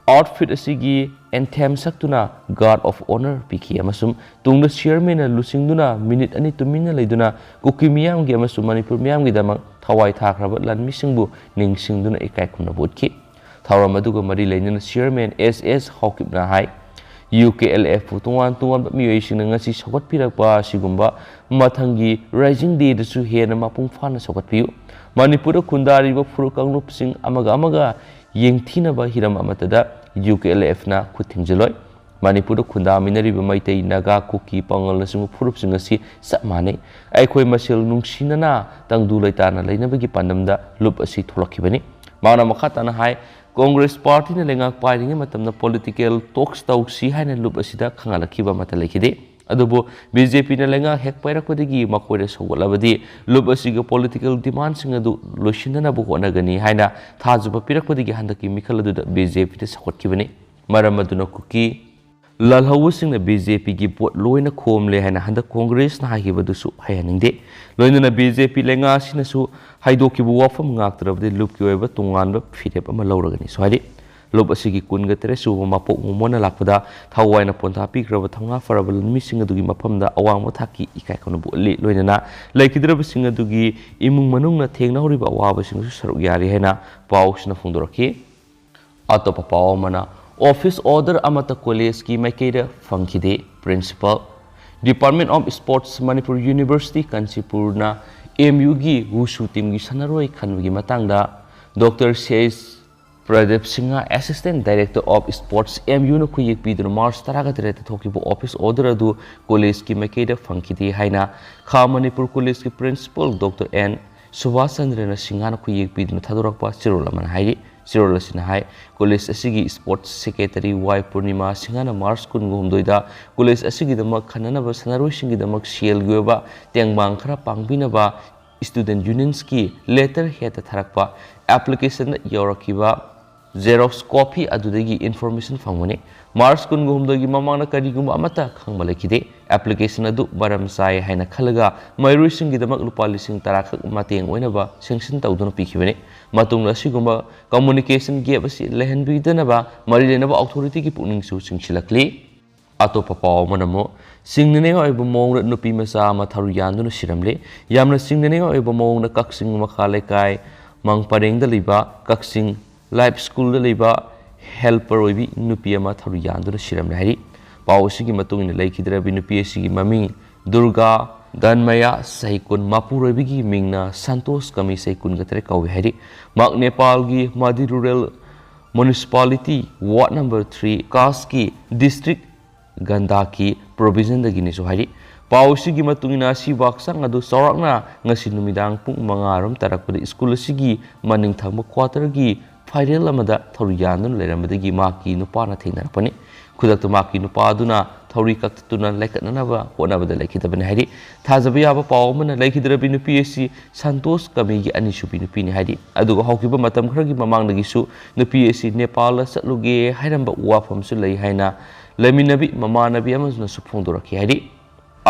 Outfit ꯑꯁꯤꯒꯤ anthem ꯁꯛꯇꯨꯅ guard of honour ꯄꯤꯈꯤ ꯑꯃꯁꯨꯡ ꯇꯨꯡꯗ chairman ꯅ ꯂꯨꯆꯤꯡꯗꯨꯅ minute ꯑꯅꯤ ꯇꯨꯃꯤꯟꯅ ꯂꯩꯗꯨꯅ ꯀꯨꯀꯤ ꯃꯤꯌꯥꯝꯒꯤ ꯑꯃꯁꯨꯡ ꯃꯅꯤꯄꯨꯔ ꯃꯤꯌꯥꯝꯒꯤꯗꯃꯛ ꯊꯋꯥꯏ ꯊꯥꯈ꯭ꯔꯕ ꯂꯥꯟꯃꯤꯁꯤꯡꯕꯨ ꯅꯤꯡꯁꯤꯡꯗꯨꯅ ꯏꯀꯥꯏ ꯈꯨꯝꯅꯕ ꯎꯠꯈꯤ꯫ ꯊꯧꯔꯝ ꯑꯗꯨꯒ ꯃꯔꯤ ꯂꯩꯅꯅ chairman S S ꯍꯥꯎꯀꯤꯞꯅ ꯍꯥꯏ, U K L F ꯄꯨ ꯇꯣꯉꯥꯟ ꯇꯣꯉꯥꯟꯕ ꯃꯤꯑꯣꯏꯁꯤꯡꯅ ꯉꯁꯤ ꯁꯧꯒꯠꯄꯤꯔꯛꯄ ꯑꯁꯤꯒꯨꯝꯕ ꯃꯊꯪꯒꯤ Rising Day ꯗꯁꯨ ꯍꯦꯟꯅ ꯃꯄꯨꯡ ꯐꯥꯅ ꯁꯧꯒꯠꯄꯤꯌꯨ꯫ ꯃꯅꯤꯄꯨꯔꯗ ꯈꯨꯟꯗꯥꯔꯤꯕ ꯐꯨꯔꯨꯞ ꯀꯥꯡꯂꯨꯞꯁꯤꯡ ꯑꯃꯒ ꯑꯃꯒ ꯌꯦꯡꯊꯤꯅꯕ ꯍꯤꯔꯝ ꯑꯃꯠꯇꯗ U K L F ꯅ ꯈꯨꯠ ꯊꯤꯡꯖꯤꯜꯂꯣꯏ꯫ ꯃꯅꯤꯄꯨꯔꯗ ꯈꯨꯟꯗꯥꯃꯤꯟꯅꯔꯤꯕ ꯃꯩꯇꯩ, ꯅꯥꯒꯥ, ꯀꯨꯀꯤ, ꯄꯥꯉꯜꯅꯆꯤꯡꯕ ꯐꯨꯔꯨꯞꯁꯤꯡ ꯑꯁꯤ ꯆꯞ ꯃꯥꯟꯅꯩ꯫ ꯑꯩꯈꯣꯏ ꯃꯁꯦꯜ ꯅꯨꯡꯁꯤꯅꯅ ꯇꯪꯗꯨ ꯂꯩꯇꯥꯅ ꯂꯩꯅꯕꯒꯤ ꯄꯥꯟꯗꯝꯗ ꯂꯨꯞ ꯑꯁꯤ ꯊꯣꯛꯂꯛꯈꯤꯕꯅꯤ꯫ ꯃꯍꯥꯛꯅ ꯃꯈꯥ ꯇꯥꯅ ꯍꯥꯏ, ꯀꯣꯡꯒ꯭ꯔꯦꯁ ꯄꯥꯔꯇꯤꯅ ꯂꯩꯉꯥꯛ ꯄꯥꯏꯔꯤꯉꯩ ꯃꯇꯝꯗ political talks ꯇꯧꯁꯤ ꯍꯥꯏꯅ ꯂꯨꯞ ꯑꯁꯤꯗ ꯈꯪꯍꯜꯂꯛꯈꯤꯕ ꯑꯃꯠꯇ ꯂꯩꯈꯤꯗꯦ꯫ ꯑꯗꯨꯕꯨ ꯕꯤ ꯖꯦ ꯄꯤꯅ ꯂꯩꯉꯥꯛ ꯍꯦꯛ ꯄꯥꯏꯔꯛꯄꯗꯒꯤ ꯃꯈꯣꯏꯅ ꯁꯧꯒꯠꯂꯕꯗꯤ ꯂꯨꯞ ꯑꯁꯤꯒꯤ political demandꯁꯤꯡ ꯑꯗꯨ ꯂꯣꯏꯁꯤꯟꯅꯅꯕ ꯍꯣꯠꯅꯒꯅꯤ ꯍꯥꯏꯅ ꯊꯥꯖꯕ ꯄꯤꯔꯛꯄꯗꯒꯤ ꯍꯟꯗꯛꯀꯤ ꯃꯤꯈꯜ ꯑꯗꯨꯗ ꯕꯤ ꯖꯦ ꯄꯤꯗ ꯁꯧꯒꯠꯈꯤꯕꯅꯤ꯫ ꯃꯔꯝ ꯑꯗꯨꯅ ꯀꯨꯀꯤ ꯂꯥꯜꯍꯧꯕꯁꯤꯡꯅ ꯕꯤ ꯖꯦ ꯄꯤꯒꯤ ꯚꯣꯠ ꯂꯣꯏꯅ ꯈꯣꯝꯂꯦ ꯍꯥꯏꯅ ꯍꯟꯗꯛ ꯀꯣꯡꯒ꯭ꯔꯦꯁꯅ ꯍꯥꯏꯈꯤꯕꯗꯨꯁꯨ ꯍꯥꯏꯍꯟꯅꯤꯡꯗꯦ꯫ ꯂꯣꯏꯅꯅ ꯕꯤ ꯖꯦ ꯄꯤ ꯂꯩꯉꯥꯛ ꯑꯁꯤꯅꯁꯨ ꯍꯥꯏꯗꯣꯛꯈꯤꯕ ꯋꯥꯐꯝ ꯉꯥꯛꯇ꯭ꯔꯕꯗꯤ ꯂꯨꯞꯀꯤ ꯑꯣꯏꯕ ꯇꯣꯉꯥꯟꯕ ꯐꯤꯔꯦꯞ ꯑꯃ ꯂꯧꯔꯒꯅꯤꯁꯨ ꯍꯥꯏꯔꯤ꯫ ꯂꯨꯞ ꯑꯁꯤꯒꯤ ꯀꯨꯟꯒ ꯇꯔꯦꯠ ꯁꯨꯕ ꯃꯄꯣꯛ ꯃꯣꯃꯣꯟꯅ ꯂꯥꯛꯄꯗ ꯊꯋꯥꯏꯅ ꯄꯣꯟꯊꯥ ꯄꯤꯈ꯭ꯔꯕ ꯊꯧꯅꯥ ꯐꯔꯕ ꯂꯧꯃꯤꯁꯤꯡ ꯑꯗꯨꯒꯤ ꯃꯐꯝꯗ ꯑꯋꯥꯡꯕ ꯊꯥꯛꯀꯤ ꯏꯀꯥꯏ ꯈꯨꯝꯅꯕ ꯎꯠꯂꯤ꯫ ꯂꯣꯏꯅꯅ ꯂꯩꯈꯤꯗ꯭ꯔꯕꯁꯤꯡ ꯑꯗꯨꯒꯤ ꯏꯃꯨꯡ ꯃꯅꯨꯡꯅ ꯊꯦꯡꯅꯍꯧꯔꯤꯕ ꯑꯋꯥꯕꯁꯤꯡꯁꯨ ꯁꯔꯨꯛ ꯌꯥꯔꯤ ꯍꯥꯏꯅ ꯄꯥꯎꯁꯤꯅ ꯐꯣꯡꯗꯣꯔꯛꯈꯤ꯫ ꯑꯇꯣꯞꯄ ꯄꯥꯎ ꯑꯃꯅ, office order ꯑꯃꯠꯇ ꯀꯣꯂꯦꯖꯀꯤ ꯃꯥꯏꯀꯩꯗ ꯐꯪꯈꯤꯗꯦ꯫ Principal, Department of Sports, Manipur University, ꯀꯥꯟꯆꯤꯄꯨꯔꯅ ꯑꯦꯝ ꯌꯨꯒꯤ ꯋꯨꯁꯨ ꯇꯤꯝꯒꯤ ꯁꯥꯟꯅꯔꯣꯏ ꯈꯟꯕꯒꯤ ꯃꯇꯥꯡꯗ doctor Ses Pradip Singh, Assistant Director of Sports, M ꯌꯨꯅ ꯈꯨꯌꯦꯛ ꯄꯤꯗꯨꯅ ꯃꯥꯔꯆ ꯇꯔꯥꯒ ꯇꯔꯦꯠꯇ ꯊꯣꯛꯈꯤꯕ office order ꯑꯗꯨ ꯀꯣꯂꯦꯖꯀꯤ ꯃꯥꯏꯀꯩꯗ ꯐꯪꯈꯤꯗꯦ ꯍꯥꯏꯅ ꯈꯥ ꯃꯅꯤꯄꯨꯔ ꯀꯣꯂꯦꯖꯀꯤ principal ꯗꯣꯛꯇꯔ ꯑꯦꯟ ꯁꯨꯕꯥꯁ ꯆꯟꯗ꯭ꯔꯅ ꯁꯤꯡꯍꯅ ꯈꯨꯌꯦꯛ ꯄꯤꯗꯨꯅ ꯊꯥꯗꯣꯔꯛꯄ ꯆꯦꯔꯣꯜ ꯑꯃꯅ ꯍꯥꯏꯔꯤ꯫ ꯆꯦꯔꯣꯜ ꯑꯁꯤꯅ ꯍꯥꯏ, ꯀꯣꯂꯦꯖ ꯑꯁꯤꯒꯤ sports secretary ꯋꯥꯏ ꯄꯨꯔꯅꯤꯃꯥ ꯁꯤꯡꯍꯅ ꯃꯥꯔꯆ ꯀꯨꯟꯒ ꯍꯨꯝꯗꯣꯏꯗ ꯀꯣꯂꯦꯖ ꯑꯁꯤꯒꯤꯗꯃꯛ ꯈꯟꯅꯅꯕ ꯁꯥꯟꯅꯔꯣꯏꯁꯤꯡꯒꯤꯗꯃꯛ ꯁꯦꯜꯒꯤ ꯑꯣꯏꯕ ꯇꯦꯡꯕꯥꯡ ꯈꯔ ꯄꯥꯡꯕꯤꯅꯕ student unionꯁꯀꯤ letterheadꯇ ꯊꯥꯔꯛꯄ applicationꯗ ꯌꯥꯎꯔꯛꯈꯤꯕ xerox copy ꯑꯗꯨꯗꯒꯤ information ꯐꯪꯕꯅꯤ꯫ ꯃꯥꯔꯆ ꯀꯨꯟꯒ ꯍꯨꯝꯗꯣꯏꯒꯤ ꯃꯃꯥꯡꯗ ꯀꯔꯤꯒꯨꯝꯕ ꯑꯃꯠꯇ ꯈꯪꯕ ꯂꯩꯈꯤꯗꯦ꯫ Application ꯑꯗꯨ ꯃꯔꯝ ꯆꯥꯏ ꯍꯥꯏꯅ ꯈꯜꯂꯒ ꯃꯍꯩꯔꯣꯏꯁꯤꯡꯒꯤꯗꯃꯛ ꯂꯨꯄꯥ ꯂꯤꯁꯤꯡ ꯇꯔꯥ ꯈꯛ ꯃꯇꯦꯡ ꯑꯣꯏꯅꯕ sanction ꯇꯧꯗꯨꯅ ꯄꯤꯈꯤꯕꯅꯤ꯫ ꯃꯇꯨꯡꯗ ꯑꯁꯤꯒꯨꯝꯕ communication gap ꯑꯁꯤ ꯂꯩꯍꯟꯕꯤꯗꯅꯕ ꯃꯔꯤ ꯂꯩꯅꯕ authorityꯒꯤ ꯄꯨꯛꯅꯤꯡꯁꯨ ꯆꯤꯡꯁꯤꯜꯂꯛꯂꯤ꯫ ꯑꯇꯣꯞꯄ ꯄꯥꯎ ꯑꯃꯅ ꯑꯃꯨꯛ, ꯆꯤꯡꯅꯅꯤꯡꯉꯥꯏ ꯑꯣꯏꯕ ꯃꯑꯣꯡꯗ ꯅꯨꯄꯤ ꯃꯆꯥ ꯑꯃ ꯊꯧꯔꯤ ꯌꯥꯟꯗꯨꯅ ꯁꯤꯔꯝꯂꯦ꯫ ꯌꯥꯝꯅ ꯆꯤꯡꯅꯅꯤꯡꯉꯥꯏ ꯑꯣꯏꯕ ꯃꯑꯣꯡꯗ ꯀꯛꯆꯤꯡ ꯃꯈꯥ ꯂꯩꯀꯥꯏ ꯃꯪ ꯄꯔꯦꯡꯗ ꯂꯩꯕ ꯀꯛꯆꯤꯡ ꯂꯥꯏꯐ ꯁ꯭ꯀꯨꯜꯗ ꯂꯩꯕ helper ꯑꯣꯏꯕꯤ ꯅꯨꯄꯤ ꯑꯃ ꯊꯧꯔꯤ ꯌꯥꯟꯗꯨꯅ ꯁꯤꯔꯝꯂꯦ ꯍꯥꯏꯔꯤ꯫ ꯄꯥꯎ ꯑꯁꯤꯒꯤ ꯃꯇꯨꯡ ꯏꯟꯅ, ꯂꯩꯈꯤꯗ꯭ꯔꯕꯤ ꯅꯨꯄꯤ ꯑꯁꯤꯒꯤ ꯃꯃꯤꯡ ꯗꯨꯔꯒꯥ ꯗꯟꯃꯌꯥ, ꯆꯍꯤ ꯀꯨꯟ, ꯃꯄꯨꯔꯣꯏꯕꯤꯒꯤ ꯃꯤꯡꯅ ꯁꯟꯇꯣꯁ ꯀꯃꯤ, ꯆꯍꯤ ꯀꯨꯟꯒ ꯇꯔꯦꯠ ꯀꯧꯏ ꯍꯥꯏꯔꯤ꯫ ꯃꯍꯥꯛ ꯅꯦꯄꯥꯜꯒꯤ ꯃꯥꯗꯤ rural municipality ward number three ꯀꯥꯁꯀꯤ district ꯒꯟꯗꯥꯀꯤ provisionꯗꯒꯤꯅꯤꯁꯨ ꯍꯥꯏꯔꯤ꯫ ꯄꯥꯎ ꯑꯁꯤꯒꯤ ꯃꯇꯨꯡ ꯏꯟꯅ, ꯑꯁꯤꯕ ꯍꯛꯆꯥꯡ ꯑꯗꯨ ꯆꯥꯎꯔꯥꯛꯅ ꯉꯁꯤ ꯅꯨꯃꯤꯗꯥꯡ ꯄꯨꯡ ꯃꯉꯥ ꯔꯣꯝ ꯇꯥꯔꯛꯄꯗ ꯁ꯭ꯀꯨꯜ ꯑꯁꯤꯒꯤ ꯃꯅꯤꯡ ꯊꯪꯕ quarterꯒꯤ ꯐꯥꯏꯔꯦꯜ ꯑꯃꯗ ꯊꯧꯔꯤ ꯌꯥꯟꯗꯨꯅ ꯂꯩꯔꯝꯕꯗꯒꯤ ꯃꯍꯥꯛꯀꯤ ꯅꯨꯄꯥꯅ ꯊꯦꯡꯅꯔꯛꯄꯅꯤ꯫ ꯈꯨꯗꯛꯇ ꯃꯍꯥꯛꯀꯤ ꯅꯨꯄꯥ ꯑꯗꯨꯅ ꯊꯧꯔꯤ ꯀꯛꯊꯠꯇꯨꯅ ꯂꯩꯈꯠꯅꯅꯕ ꯍꯣꯠꯅꯕꯗ ꯂꯩꯈꯤꯗꯕꯅꯤ ꯍꯥꯏꯔꯤ꯫ ꯊꯥꯖꯕ ꯌꯥꯕ ꯄꯥꯎ ꯑꯃꯅ, ꯂꯩꯈꯤꯗ꯭ꯔꯕꯤ ꯅꯨꯄꯤ ꯑꯁꯤ ꯁꯟꯇꯣꯁ ꯀꯃꯤꯒꯤ ꯑꯅꯤꯁꯨꯕꯤ ꯅꯨꯄꯤꯅꯤ ꯍꯥꯏꯔꯤ꯫ ꯑꯗꯨꯒ ꯍꯧꯈꯤꯕ ꯃꯇꯝ ꯈꯔꯒꯤ ꯃꯃꯥꯡꯗꯒꯤꯁꯨ ꯅꯨꯄꯤ ꯑꯁꯤ ꯅꯦꯄꯥꯜꯗ ꯆꯠꯂꯨꯒꯦ ꯍꯥꯏꯔꯝꯕ ꯋꯥꯐꯝꯁꯨ ꯂꯩ ꯍꯥꯏꯅ ꯂꯩꯃꯤꯟꯅꯕꯤ ꯃꯃꯥꯟꯅꯕꯤ ꯑꯃꯅꯁꯨ ꯐꯣꯡꯗꯣꯔꯛꯈꯤ ꯍꯥꯏꯔꯤ꯫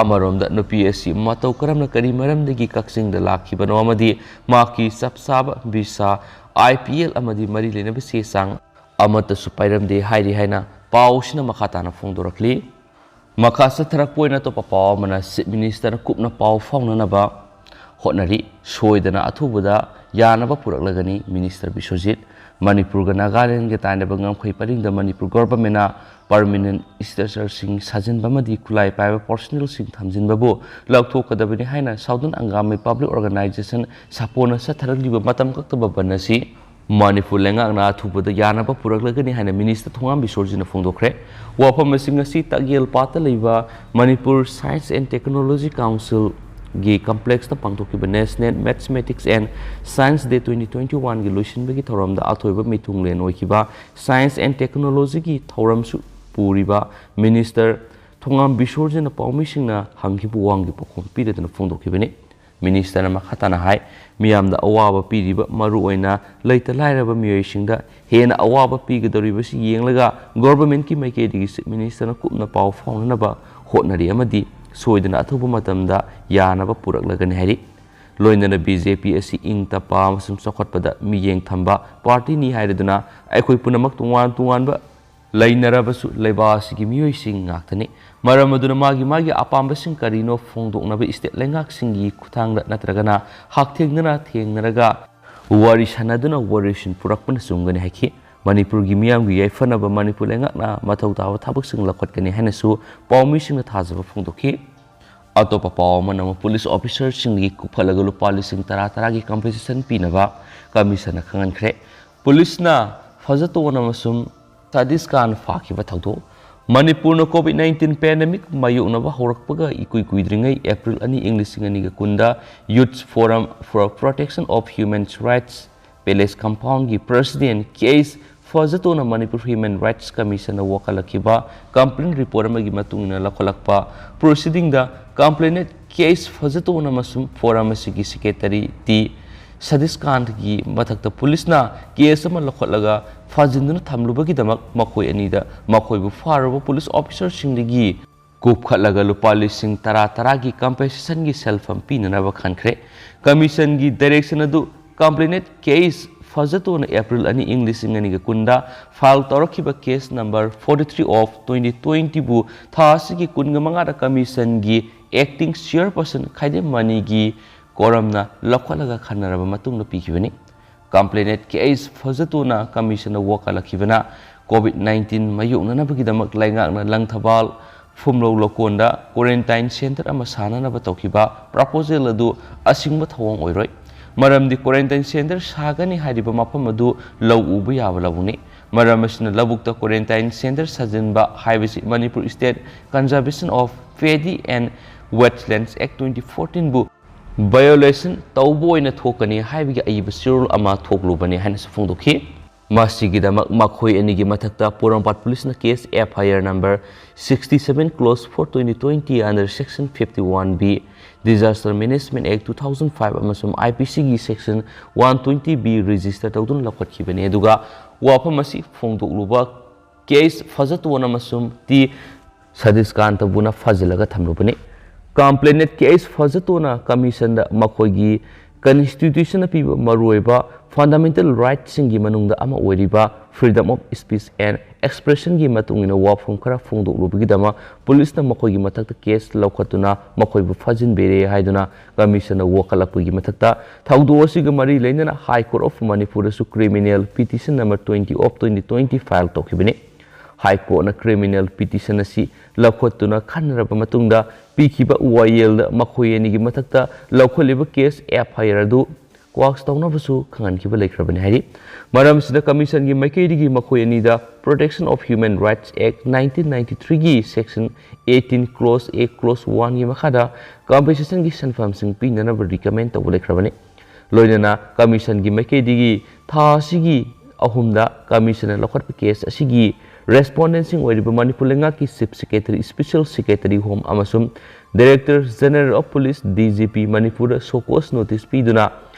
ꯑꯃꯔꯣꯝꯗ ꯅꯨꯄꯤ ꯑꯁꯤ ꯃꯇꯧ ꯀꯔꯝꯅ, ꯀꯔꯤ ꯃꯔꯝꯗꯒꯤ ꯀꯛꯆꯤꯡꯗ ꯂꯥꯛꯈꯤꯕꯅꯣ ꯑꯃꯗꯤ ꯃꯍꯥꯛꯀꯤ ꯆꯞ ꯆꯥꯕ ꯚꯤꯁꯥ, ꯑꯥꯏ ꯄꯤ ꯑꯦꯜ ꯑꯃꯗꯤ ꯃꯔꯤ ꯂꯩꯅꯕ ꯆꯦ ꯆꯥꯡ ꯑꯃꯠꯇꯁꯨ ꯄꯥꯏꯔꯝꯗꯦ ꯍꯥꯏꯔꯤ ꯍꯥꯏꯅ ꯄꯥꯎꯁꯤꯅ ꯃꯈꯥ ꯇꯥꯅ ꯐꯣꯡꯗꯣꯔꯛꯂꯤ꯫ ꯃꯈꯥ ꯆꯠꯊꯔꯛꯄ ꯑꯣꯏꯅ ꯑꯇꯣꯞꯄ ꯄꯥꯎ ꯑꯃꯅ, ꯆꯤꯐ ꯃꯤꯅꯤꯁꯇꯔꯅ ꯀꯨꯞꯅ ꯄꯥꯎ ꯐꯥꯎꯅꯅꯕ ꯍꯣꯠꯅꯔꯤ꯫ ꯁꯣꯏꯗꯅ ꯑꯊꯨꯕꯗ ꯌꯥꯅꯕ ꯄꯨꯔꯛꯂꯒꯅꯤ, ꯃꯤꯅꯤꯁꯇꯔ ꯕꯤꯁ꯭ꯋꯖꯤꯠ꯫ ꯃꯅꯤꯄꯨꯔꯒ ꯅꯥꯒꯥꯂꯦꯟꯒ ꯇꯥꯏꯅꯕ ꯉꯝꯈꯩ ꯄꯔꯤꯡꯗ ꯃꯅꯤꯄꯨꯔ ꯒꯣꯚꯔꯟꯃꯦꯟꯅ ꯄꯔꯃꯤꯅꯦꯟ ꯁ꯭ꯇ꯭ꯔꯛꯆꯔꯁꯤꯡ ꯁꯥꯖꯤꯟꯕ ꯑꯃꯗꯤ ꯈꯨꯠꯂꯥꯏ ꯄꯥꯏꯕ ꯄꯔꯁꯣꯅꯦꯜꯁꯤꯡ ꯊꯝꯖꯤꯟꯕꯕꯨ ꯂꯧꯊꯣꯛꯀꯗꯕꯅꯤ ꯍꯥꯏꯅ ꯁꯥꯎꯗꯔꯟ ꯑꯪꯒꯥꯃꯤ ꯄꯕ꯭ꯂꯤꯛ ꯑꯣꯔꯒꯅꯥꯏꯖꯦꯁꯟ, ꯁꯥꯄꯣꯅ ꯆꯠꯊꯔꯛꯂꯤꯕ ꯃꯇꯝ ꯀꯛꯇꯕ ꯕꯟ ꯑꯁꯤ ꯃꯅꯤꯄꯨꯔ ꯂꯩꯉꯥꯛꯅ ꯑꯊꯨꯕꯗ ꯌꯥꯅꯕ ꯄꯨꯔꯛꯂꯒꯅꯤ ꯍꯥꯏꯅ ꯃꯤꯅꯤꯁꯇꯔ ꯊꯣꯉꯥꯝ ꯕꯤꯁꯣꯔꯖꯤꯅ ꯐꯣꯡꯗꯣꯛꯈ꯭ꯔꯦ꯫ ꯋꯥꯐꯝ ꯑꯁꯤ ꯉꯁꯤ ꯇꯥꯛꯌꯦꯜ ꯄꯥꯠꯇ ꯂꯩꯕ ꯃꯅꯤꯄꯨꯔ ꯁꯥꯏꯟꯁ ꯑꯦꯟ ꯇꯦꯛꯅꯣꯂꯣꯖꯤ ꯀꯥꯎꯟꯁꯤꯜꯒꯤ ꯀꯝꯄ꯭ꯂꯦꯛꯁꯇ ꯄꯥꯡꯊꯣꯛꯈꯤꯕ National Mathematics and Science Day twenty twenty-one ꯒꯤ ꯂꯣꯏꯁꯤꯟꯕꯒꯤ ꯊꯧꯔꯝꯗ ꯑꯊꯣꯏꯕ ꯃꯤꯊꯨꯡꯂꯦꯟ ꯑꯣꯏꯈꯤꯕ ꯁꯥꯏꯟꯁ ꯑꯦꯟ ꯇꯦꯛꯅꯣꯂꯣꯖꯤꯒꯤ ꯊꯧꯔꯝꯁꯨ ꯄꯨꯔꯤꯕ ꯃꯤꯅꯤꯁꯇꯔ ꯊꯣꯉꯥꯝ ꯕꯤꯁꯣꯔꯖꯤꯅ ꯄꯥꯎꯃꯤꯁꯤꯡꯅ ꯍꯪꯈꯤꯕ ꯋꯥꯍꯪꯒꯤ ꯄꯥꯎꯈꯨꯝ ꯄꯤꯔꯗꯨꯅ ꯐꯣꯡꯗꯣꯛꯈꯤꯕꯅꯤ꯫ ꯃꯤꯅꯤꯁꯇꯔꯅ ꯃꯈꯥ ꯇꯥꯅ ꯍꯥꯏ, ꯃꯤꯌꯥꯝꯗ ꯑꯋꯥꯕ ꯄꯤꯔꯤꯕ, ꯃꯔꯨꯑꯣꯏꯅ ꯂꯩꯇ ꯂꯥꯏꯔꯕ ꯃꯤꯑꯣꯏꯁꯤꯡꯗ ꯍꯦꯟꯅ ꯑꯋꯥꯕ ꯄꯤꯒꯗꯧꯔꯤꯕꯁꯤ ꯌꯦꯡꯂꯒ ꯒꯣꯚꯔꯟꯃꯦꯟꯠꯀꯤ ꯃꯥꯏꯀꯩꯗꯒꯤ ꯆꯤꯐ ꯃꯤꯅꯤꯁꯇꯔꯅ ꯀꯨꯞꯅ ꯄꯥꯎ ꯐꯥꯎꯅꯅꯕ ꯍꯣꯠꯅꯔꯤ ꯑꯃꯗꯤ ꯁꯣꯏꯗꯅ ꯑꯊꯨꯕ ꯃꯇꯝꯗ ꯌꯥꯅꯕ ꯄꯨꯔꯛꯂꯒꯅꯤ ꯍꯥꯏꯔꯤ꯫ ꯂꯣꯏꯅꯅ ꯕꯤ ꯖꯦ ꯄꯤ ꯑꯁꯤ ꯏꯪ ꯇꯞꯄ ꯑꯃꯁꯨꯡ ꯆꯥꯎꯈꯠꯄꯗ ꯃꯤꯠꯌꯦꯡ ꯊꯝꯕ ꯄꯥꯔꯇꯤꯅꯤ ꯍꯥꯏꯔꯗꯨꯅ ꯑꯩꯈꯣꯏ ꯄꯨꯝꯅꯃꯛ ꯇꯣꯉꯥꯟ ꯇꯣꯉꯥꯟꯕ ꯂꯩꯅꯔꯕꯁꯨ ꯂꯩꯕꯥꯛ ꯑꯁꯤꯒꯤ ꯃꯤꯑꯣꯏꯁꯤꯡ ꯉꯥꯛꯇꯅꯤ꯫ ꯃꯔꯝ ꯑꯗꯨꯅ ꯃꯥꯒꯤ ꯃꯥꯒꯤ ꯑꯄꯥꯝꯕꯁꯤꯡ ꯀꯔꯤꯅꯣ ꯐꯣꯡꯗꯣꯛꯅꯕ ꯏꯁꯇꯦꯠ ꯂꯩꯉꯥꯛꯁꯤꯡꯒꯤ ꯈꯨꯠꯊꯥꯡꯗ ꯅꯠꯇ꯭ꯔꯒꯅ ꯍꯛꯊꯦꯡꯅꯅ ꯊꯦꯡꯅꯔꯒ ꯋꯥꯔꯤ ꯁꯥꯟꯅꯗꯨꯅ ꯋꯥꯔꯤꯁꯤꯡ ꯄꯨꯔꯛꯄꯅ ꯆꯨꯝꯒꯅꯤ ꯍꯥꯏꯈꯤ꯫ ꯃꯅꯤꯄꯨꯔꯒꯤ ꯃꯤꯌꯥꯝꯒꯤ ꯌꯥꯏꯐꯅꯕ ꯃꯅꯤꯄꯨꯔ ꯂꯩꯉꯥꯛꯅ ꯃꯊꯧ ꯇꯥꯕ ꯊꯕꯛꯁꯤꯡ ꯂꯧꯈꯠꯀꯅꯤ ꯍꯥꯏꯅꯁꯨ ꯄꯥꯎꯃꯤꯁꯤꯡꯅ ꯊꯥꯖꯕ ꯐꯣꯡꯗꯣꯛꯈꯤ꯫ ꯑꯇꯣꯞꯄ ꯄꯥꯎ ꯑꯃꯅ ꯑꯃꯨꯛ ꯄꯨꯂꯤꯁ ꯑꯣꯐꯤꯁꯔꯁꯤꯡꯗꯒꯤ ꯀꯨꯞꯈꯠꯂꯒ ꯂꯨꯄꯥ ꯂꯤꯁꯤꯡ ꯇꯔꯥ ꯇꯔꯥꯒꯤ ꯀꯝꯄꯦꯟꯁꯦꯁꯟ ꯄꯤꯅꯕ ꯀꯃꯤꯁꯟꯅ ꯈꯪꯍꯟꯈ꯭ꯔꯦ꯫ ꯄꯨꯂꯤꯁꯅ ꯐꯖꯇꯣꯟ ꯑꯃꯁꯨꯡ ꯁꯥꯗꯤꯁ ꯈꯥꯟ ꯐꯥꯈꯤꯕ ꯊꯧꯗꯣꯛ꯫ ꯃꯅꯤꯄꯨꯔꯅ ꯀꯣꯚꯤꯗ ꯅꯥꯏꯟꯇꯤꯟ ꯄꯦꯟꯗꯦꯃꯤꯛ ꯃꯥꯌꯣꯛꯅꯕ ꯍꯧꯔꯛꯄꯒ ꯏꯀꯨꯏ ꯀꯨꯏꯗ꯭ꯔꯤꯉꯩ ꯑꯦꯄ꯭ꯔꯤꯜ ꯑꯅꯤ, ꯏꯪ ꯂꯤꯁꯤꯡ ꯑꯅꯤꯒ ꯀꯨꯟꯗ Youth Forum for Protection of Human Rights Palace Compoundꯒꯤ President K H ꯐꯖꯇꯣꯅ Manipur Human Rights Commissionꯗ ꯋꯥꯀꯠꯂꯛꯈꯤꯕ complaint report ꯑꯃꯒꯤ ꯃꯇꯨꯡ ꯏꯟꯅ ꯂꯧꯈꯠꯂꯛꯄ proceedingꯗ complainant K H ꯐꯖꯇꯣꯟ ꯑꯃꯁꯨꯡ forum ꯑꯁꯤꯒꯤ secretary ꯇꯤ ꯁꯇꯤꯁꯀꯥꯟꯇꯒꯤ ꯃꯊꯛꯇ ꯄꯨꯂꯤꯁꯅ case ꯑꯃ ꯂꯧꯈꯠꯂꯒ ꯐꯥꯖꯤꯟꯗꯨꯅ ꯊꯝꯂꯨꯕꯒꯤꯗꯃꯛ ꯃꯈꯣꯏ ꯑꯅꯤꯗ ꯃꯈꯣꯏꯕꯨ ꯐꯥꯔꯨꯕ police officerꯁꯤꯡꯗꯒꯤ ꯀꯨꯞꯈꯠꯂꯒ ꯂꯨꯄꯥ ꯂꯤꯁꯤꯡ ꯇꯔꯥ ꯇꯔꯥꯒꯤ compensationꯒꯤ ꯁꯦꯜꯐꯝ ꯄꯤꯅꯅꯕ ꯈꯟꯈ꯭ꯔꯦ꯫ Commissionꯒꯤ direction ꯑꯗꯨ complainant K H ꯐꯖꯇꯣꯅ April ꯑꯅꯤ, ꯏꯪ ꯂꯤꯁꯤꯡ ꯑꯅꯤꯒ ꯀꯨꯟꯗ file ꯇꯧꯔꯛꯈꯤꯕ case number forty three of twenty twenty ꯕꯨ ꯊꯥ ꯑꯁꯤꯒꯤ ꯀꯨꯟꯃꯉꯥꯗ commissionꯒꯤ acting chairperson ꯈꯥꯏꯗꯦꯝ ꯃꯅꯤꯒꯤ ꯀꯣꯔꯝꯅ ꯂꯧꯈꯠꯂꯒ ꯈꯟꯅꯔꯕ ꯃꯇꯨꯡꯗ ꯄꯤꯈꯤꯕꯅꯤ꯫ Complainant K H ꯐꯖꯇꯣꯅ commissionꯗ ꯋꯥꯀꯠꯂꯛꯈꯤꯕꯅ COVID nineteen ꯃꯥꯌꯣꯛꯅꯅꯕꯒꯤꯗꯃꯛ ꯂꯩꯉꯥꯛꯅ ꯂꯪꯊꯕꯥꯜ ꯐꯨꯝꯂꯧ ꯂꯧꯀꯣꯟꯗ quarantine center ꯑꯃ ꯁꯥꯅꯅꯕ ꯇꯧꯈꯤꯕ proposal ꯑꯗꯨ ꯑꯁꯤꯡꯕ ꯊꯧꯑꯣꯡ ꯑꯣꯏꯔꯣꯏ꯫ ꯃꯔꯝꯗꯤ quarantine center ꯁꯥꯒꯅꯤ ꯍꯥꯏꯔꯤꯕ ꯃꯐꯝ ꯑꯗꯨ ꯂꯧ ꯎꯕ ꯌꯥꯕ ꯂꯧꯕꯨꯛꯅꯤ꯫ ꯃꯔꯝ ꯑꯁꯤꯅ ꯂꯧꯕꯨꯛꯇ quarantine center ꯁꯥꯖꯤꯟꯕ ꯍꯥꯏꯕꯁꯤ Manipur State Conservation of Paddy and Wetlands Act twenty fourteen ꯕꯨ violation ꯇꯧꯕ ꯑꯣꯏꯅ ꯊꯣꯛꯀꯅꯤ ꯍꯥꯏꯕꯒꯤ ꯑꯏꯕ ꯆꯦꯔꯣꯜ ꯑꯃ ꯊꯣꯛꯂꯨꯕꯅꯤ ꯍꯥꯏꯅꯁꯨ ꯐꯣꯡꯗꯣꯛꯈꯤ꯫ ꯃꯁꯤꯒꯤꯗꯃꯛ ꯃꯈꯣꯏ ꯑꯅꯤꯒꯤ ꯃꯊꯛꯇ ꯄꯣꯔꯣꯝꯄꯥꯠ ꯄꯨꯂꯤꯁꯅ case F I R number sixty seven clause four twenty twenty under section fifty one B, Disaster Management Act two thousand five ꯑꯃꯁꯨꯡ I P Cꯒꯤ section one twenty B register ꯇꯧꯗꯨꯅ ꯂꯧꯈꯠꯈꯤꯕꯅꯤ꯫ ꯑꯗꯨꯒ ꯋꯥꯐꯝ ꯑꯁꯤ ꯐꯣꯡꯗꯣꯛꯂꯨꯕ K H ꯐꯖꯇꯣꯟ ꯑꯃꯁꯨꯡ T ꯁꯇꯤꯁꯀꯥꯟꯇꯕꯨꯅ ꯐꯥꯖꯤꯜꯂꯒ ꯊꯝꯂꯨꯕꯅꯤ꯫ Complainant K H ꯐꯖꯇꯣꯟꯅ commissionꯗ ꯃꯈꯣꯏꯒꯤ constitutionꯅ ꯄꯤꯕ ꯃꯔꯨꯑꯣꯏꯕ fundamental rightꯁꯤꯡꯒꯤ ꯃꯅꯨꯡꯗ ꯑꯃ ꯑꯣꯏꯔꯤꯕ freedom of speech and expressionꯒꯤ ꯃꯇꯨꯡ ꯏꯟꯅ ꯋꯥꯐꯝ ꯈꯔ ꯐꯣꯡꯗꯣꯛꯂꯨꯕꯒꯤꯗꯃꯛ ꯄꯨꯂꯤꯁꯅ ꯃꯈꯣꯏꯒꯤ ꯃꯊꯛꯇ case ꯂꯧꯈꯠꯇꯨꯅ ꯃꯈꯣꯏꯕꯨ ꯐꯥꯖꯤꯟꯕꯤꯔꯦ ꯍꯥꯏꯗꯨꯅ commissionꯅ ꯋꯥꯀꯠꯂꯛꯄꯒꯤ ꯃꯊꯛꯇ ꯊꯧꯗꯣꯛ ꯑꯁꯤꯒ ꯃꯔꯤ ꯂꯩꯅꯅ High Court of Manipurꯗꯁꯨ criminal petition number twenty of twenty twenty file ꯇꯧꯈꯤꯕꯅꯤ꯫ High Courtꯅ criminal petition ꯑꯁꯤ ꯂꯧꯈꯠꯇꯨꯅ ꯈꯟꯅꯔꯕ ꯃꯇꯨꯡꯗ ꯄꯤꯈꯤꯕ ꯋꯥꯌꯦꯜꯗ ꯃꯈꯣꯏ ꯑꯅꯤꯒꯤ ꯃꯊꯛꯇ ꯂꯧꯈꯠꯂꯤꯕ case F I R ꯑꯗꯨ quash ꯇꯧꯅꯕꯁꯨ ꯈꯪꯍꯟꯈꯤꯕ ꯂꯩꯈ꯭ꯔꯕꯅꯤ ꯍꯥꯏꯔꯤ꯫ ꯃꯔꯝꯁꯤꯗ commissionꯒꯤ ꯃꯥꯏꯀꯩꯗꯒꯤ ꯃꯈꯣꯏ ꯑꯅꯤꯗ Protection of Human Rights Act nineteen ninety threeꯒꯤ section eighteen clause A clause oneꯒꯤ ꯃꯈꯥꯗ compensationꯒꯤ ꯁꯦꯟꯐꯝꯁꯤꯡ ꯄꯤꯅꯅꯕ recommend ꯇꯧꯕ ꯂꯩꯈ꯭ꯔꯕꯅꯤ꯫ ꯂꯣꯏꯅꯅ ꯀꯃꯤꯁꯟꯒꯤ ꯃꯥꯏꯀꯩꯗꯒꯤ ꯊꯥ ꯑꯁꯤꯒꯤ ꯑꯍꯨꯝꯗ ꯀꯃꯤꯁꯟꯅ ꯂꯧꯈꯠꯄ ꯀꯦꯁ ꯑꯁꯤꯒꯤ ꯔꯦꯁꯄꯣꯟꯗꯦꯟꯁꯤꯡ ꯑꯣꯏꯔꯤꯕ ꯃꯅꯤꯄꯨꯔ ꯂꯩꯉꯥꯛꯀꯤ chief secretary, special secretary home ꯑꯃꯁꯨꯡ director general of police, D G P, ꯃꯅꯤꯄꯨꯔꯗ ꯁꯣ ꯀꯣꯁ ꯅꯣꯇꯤꯁ ꯄꯤꯗꯨꯅ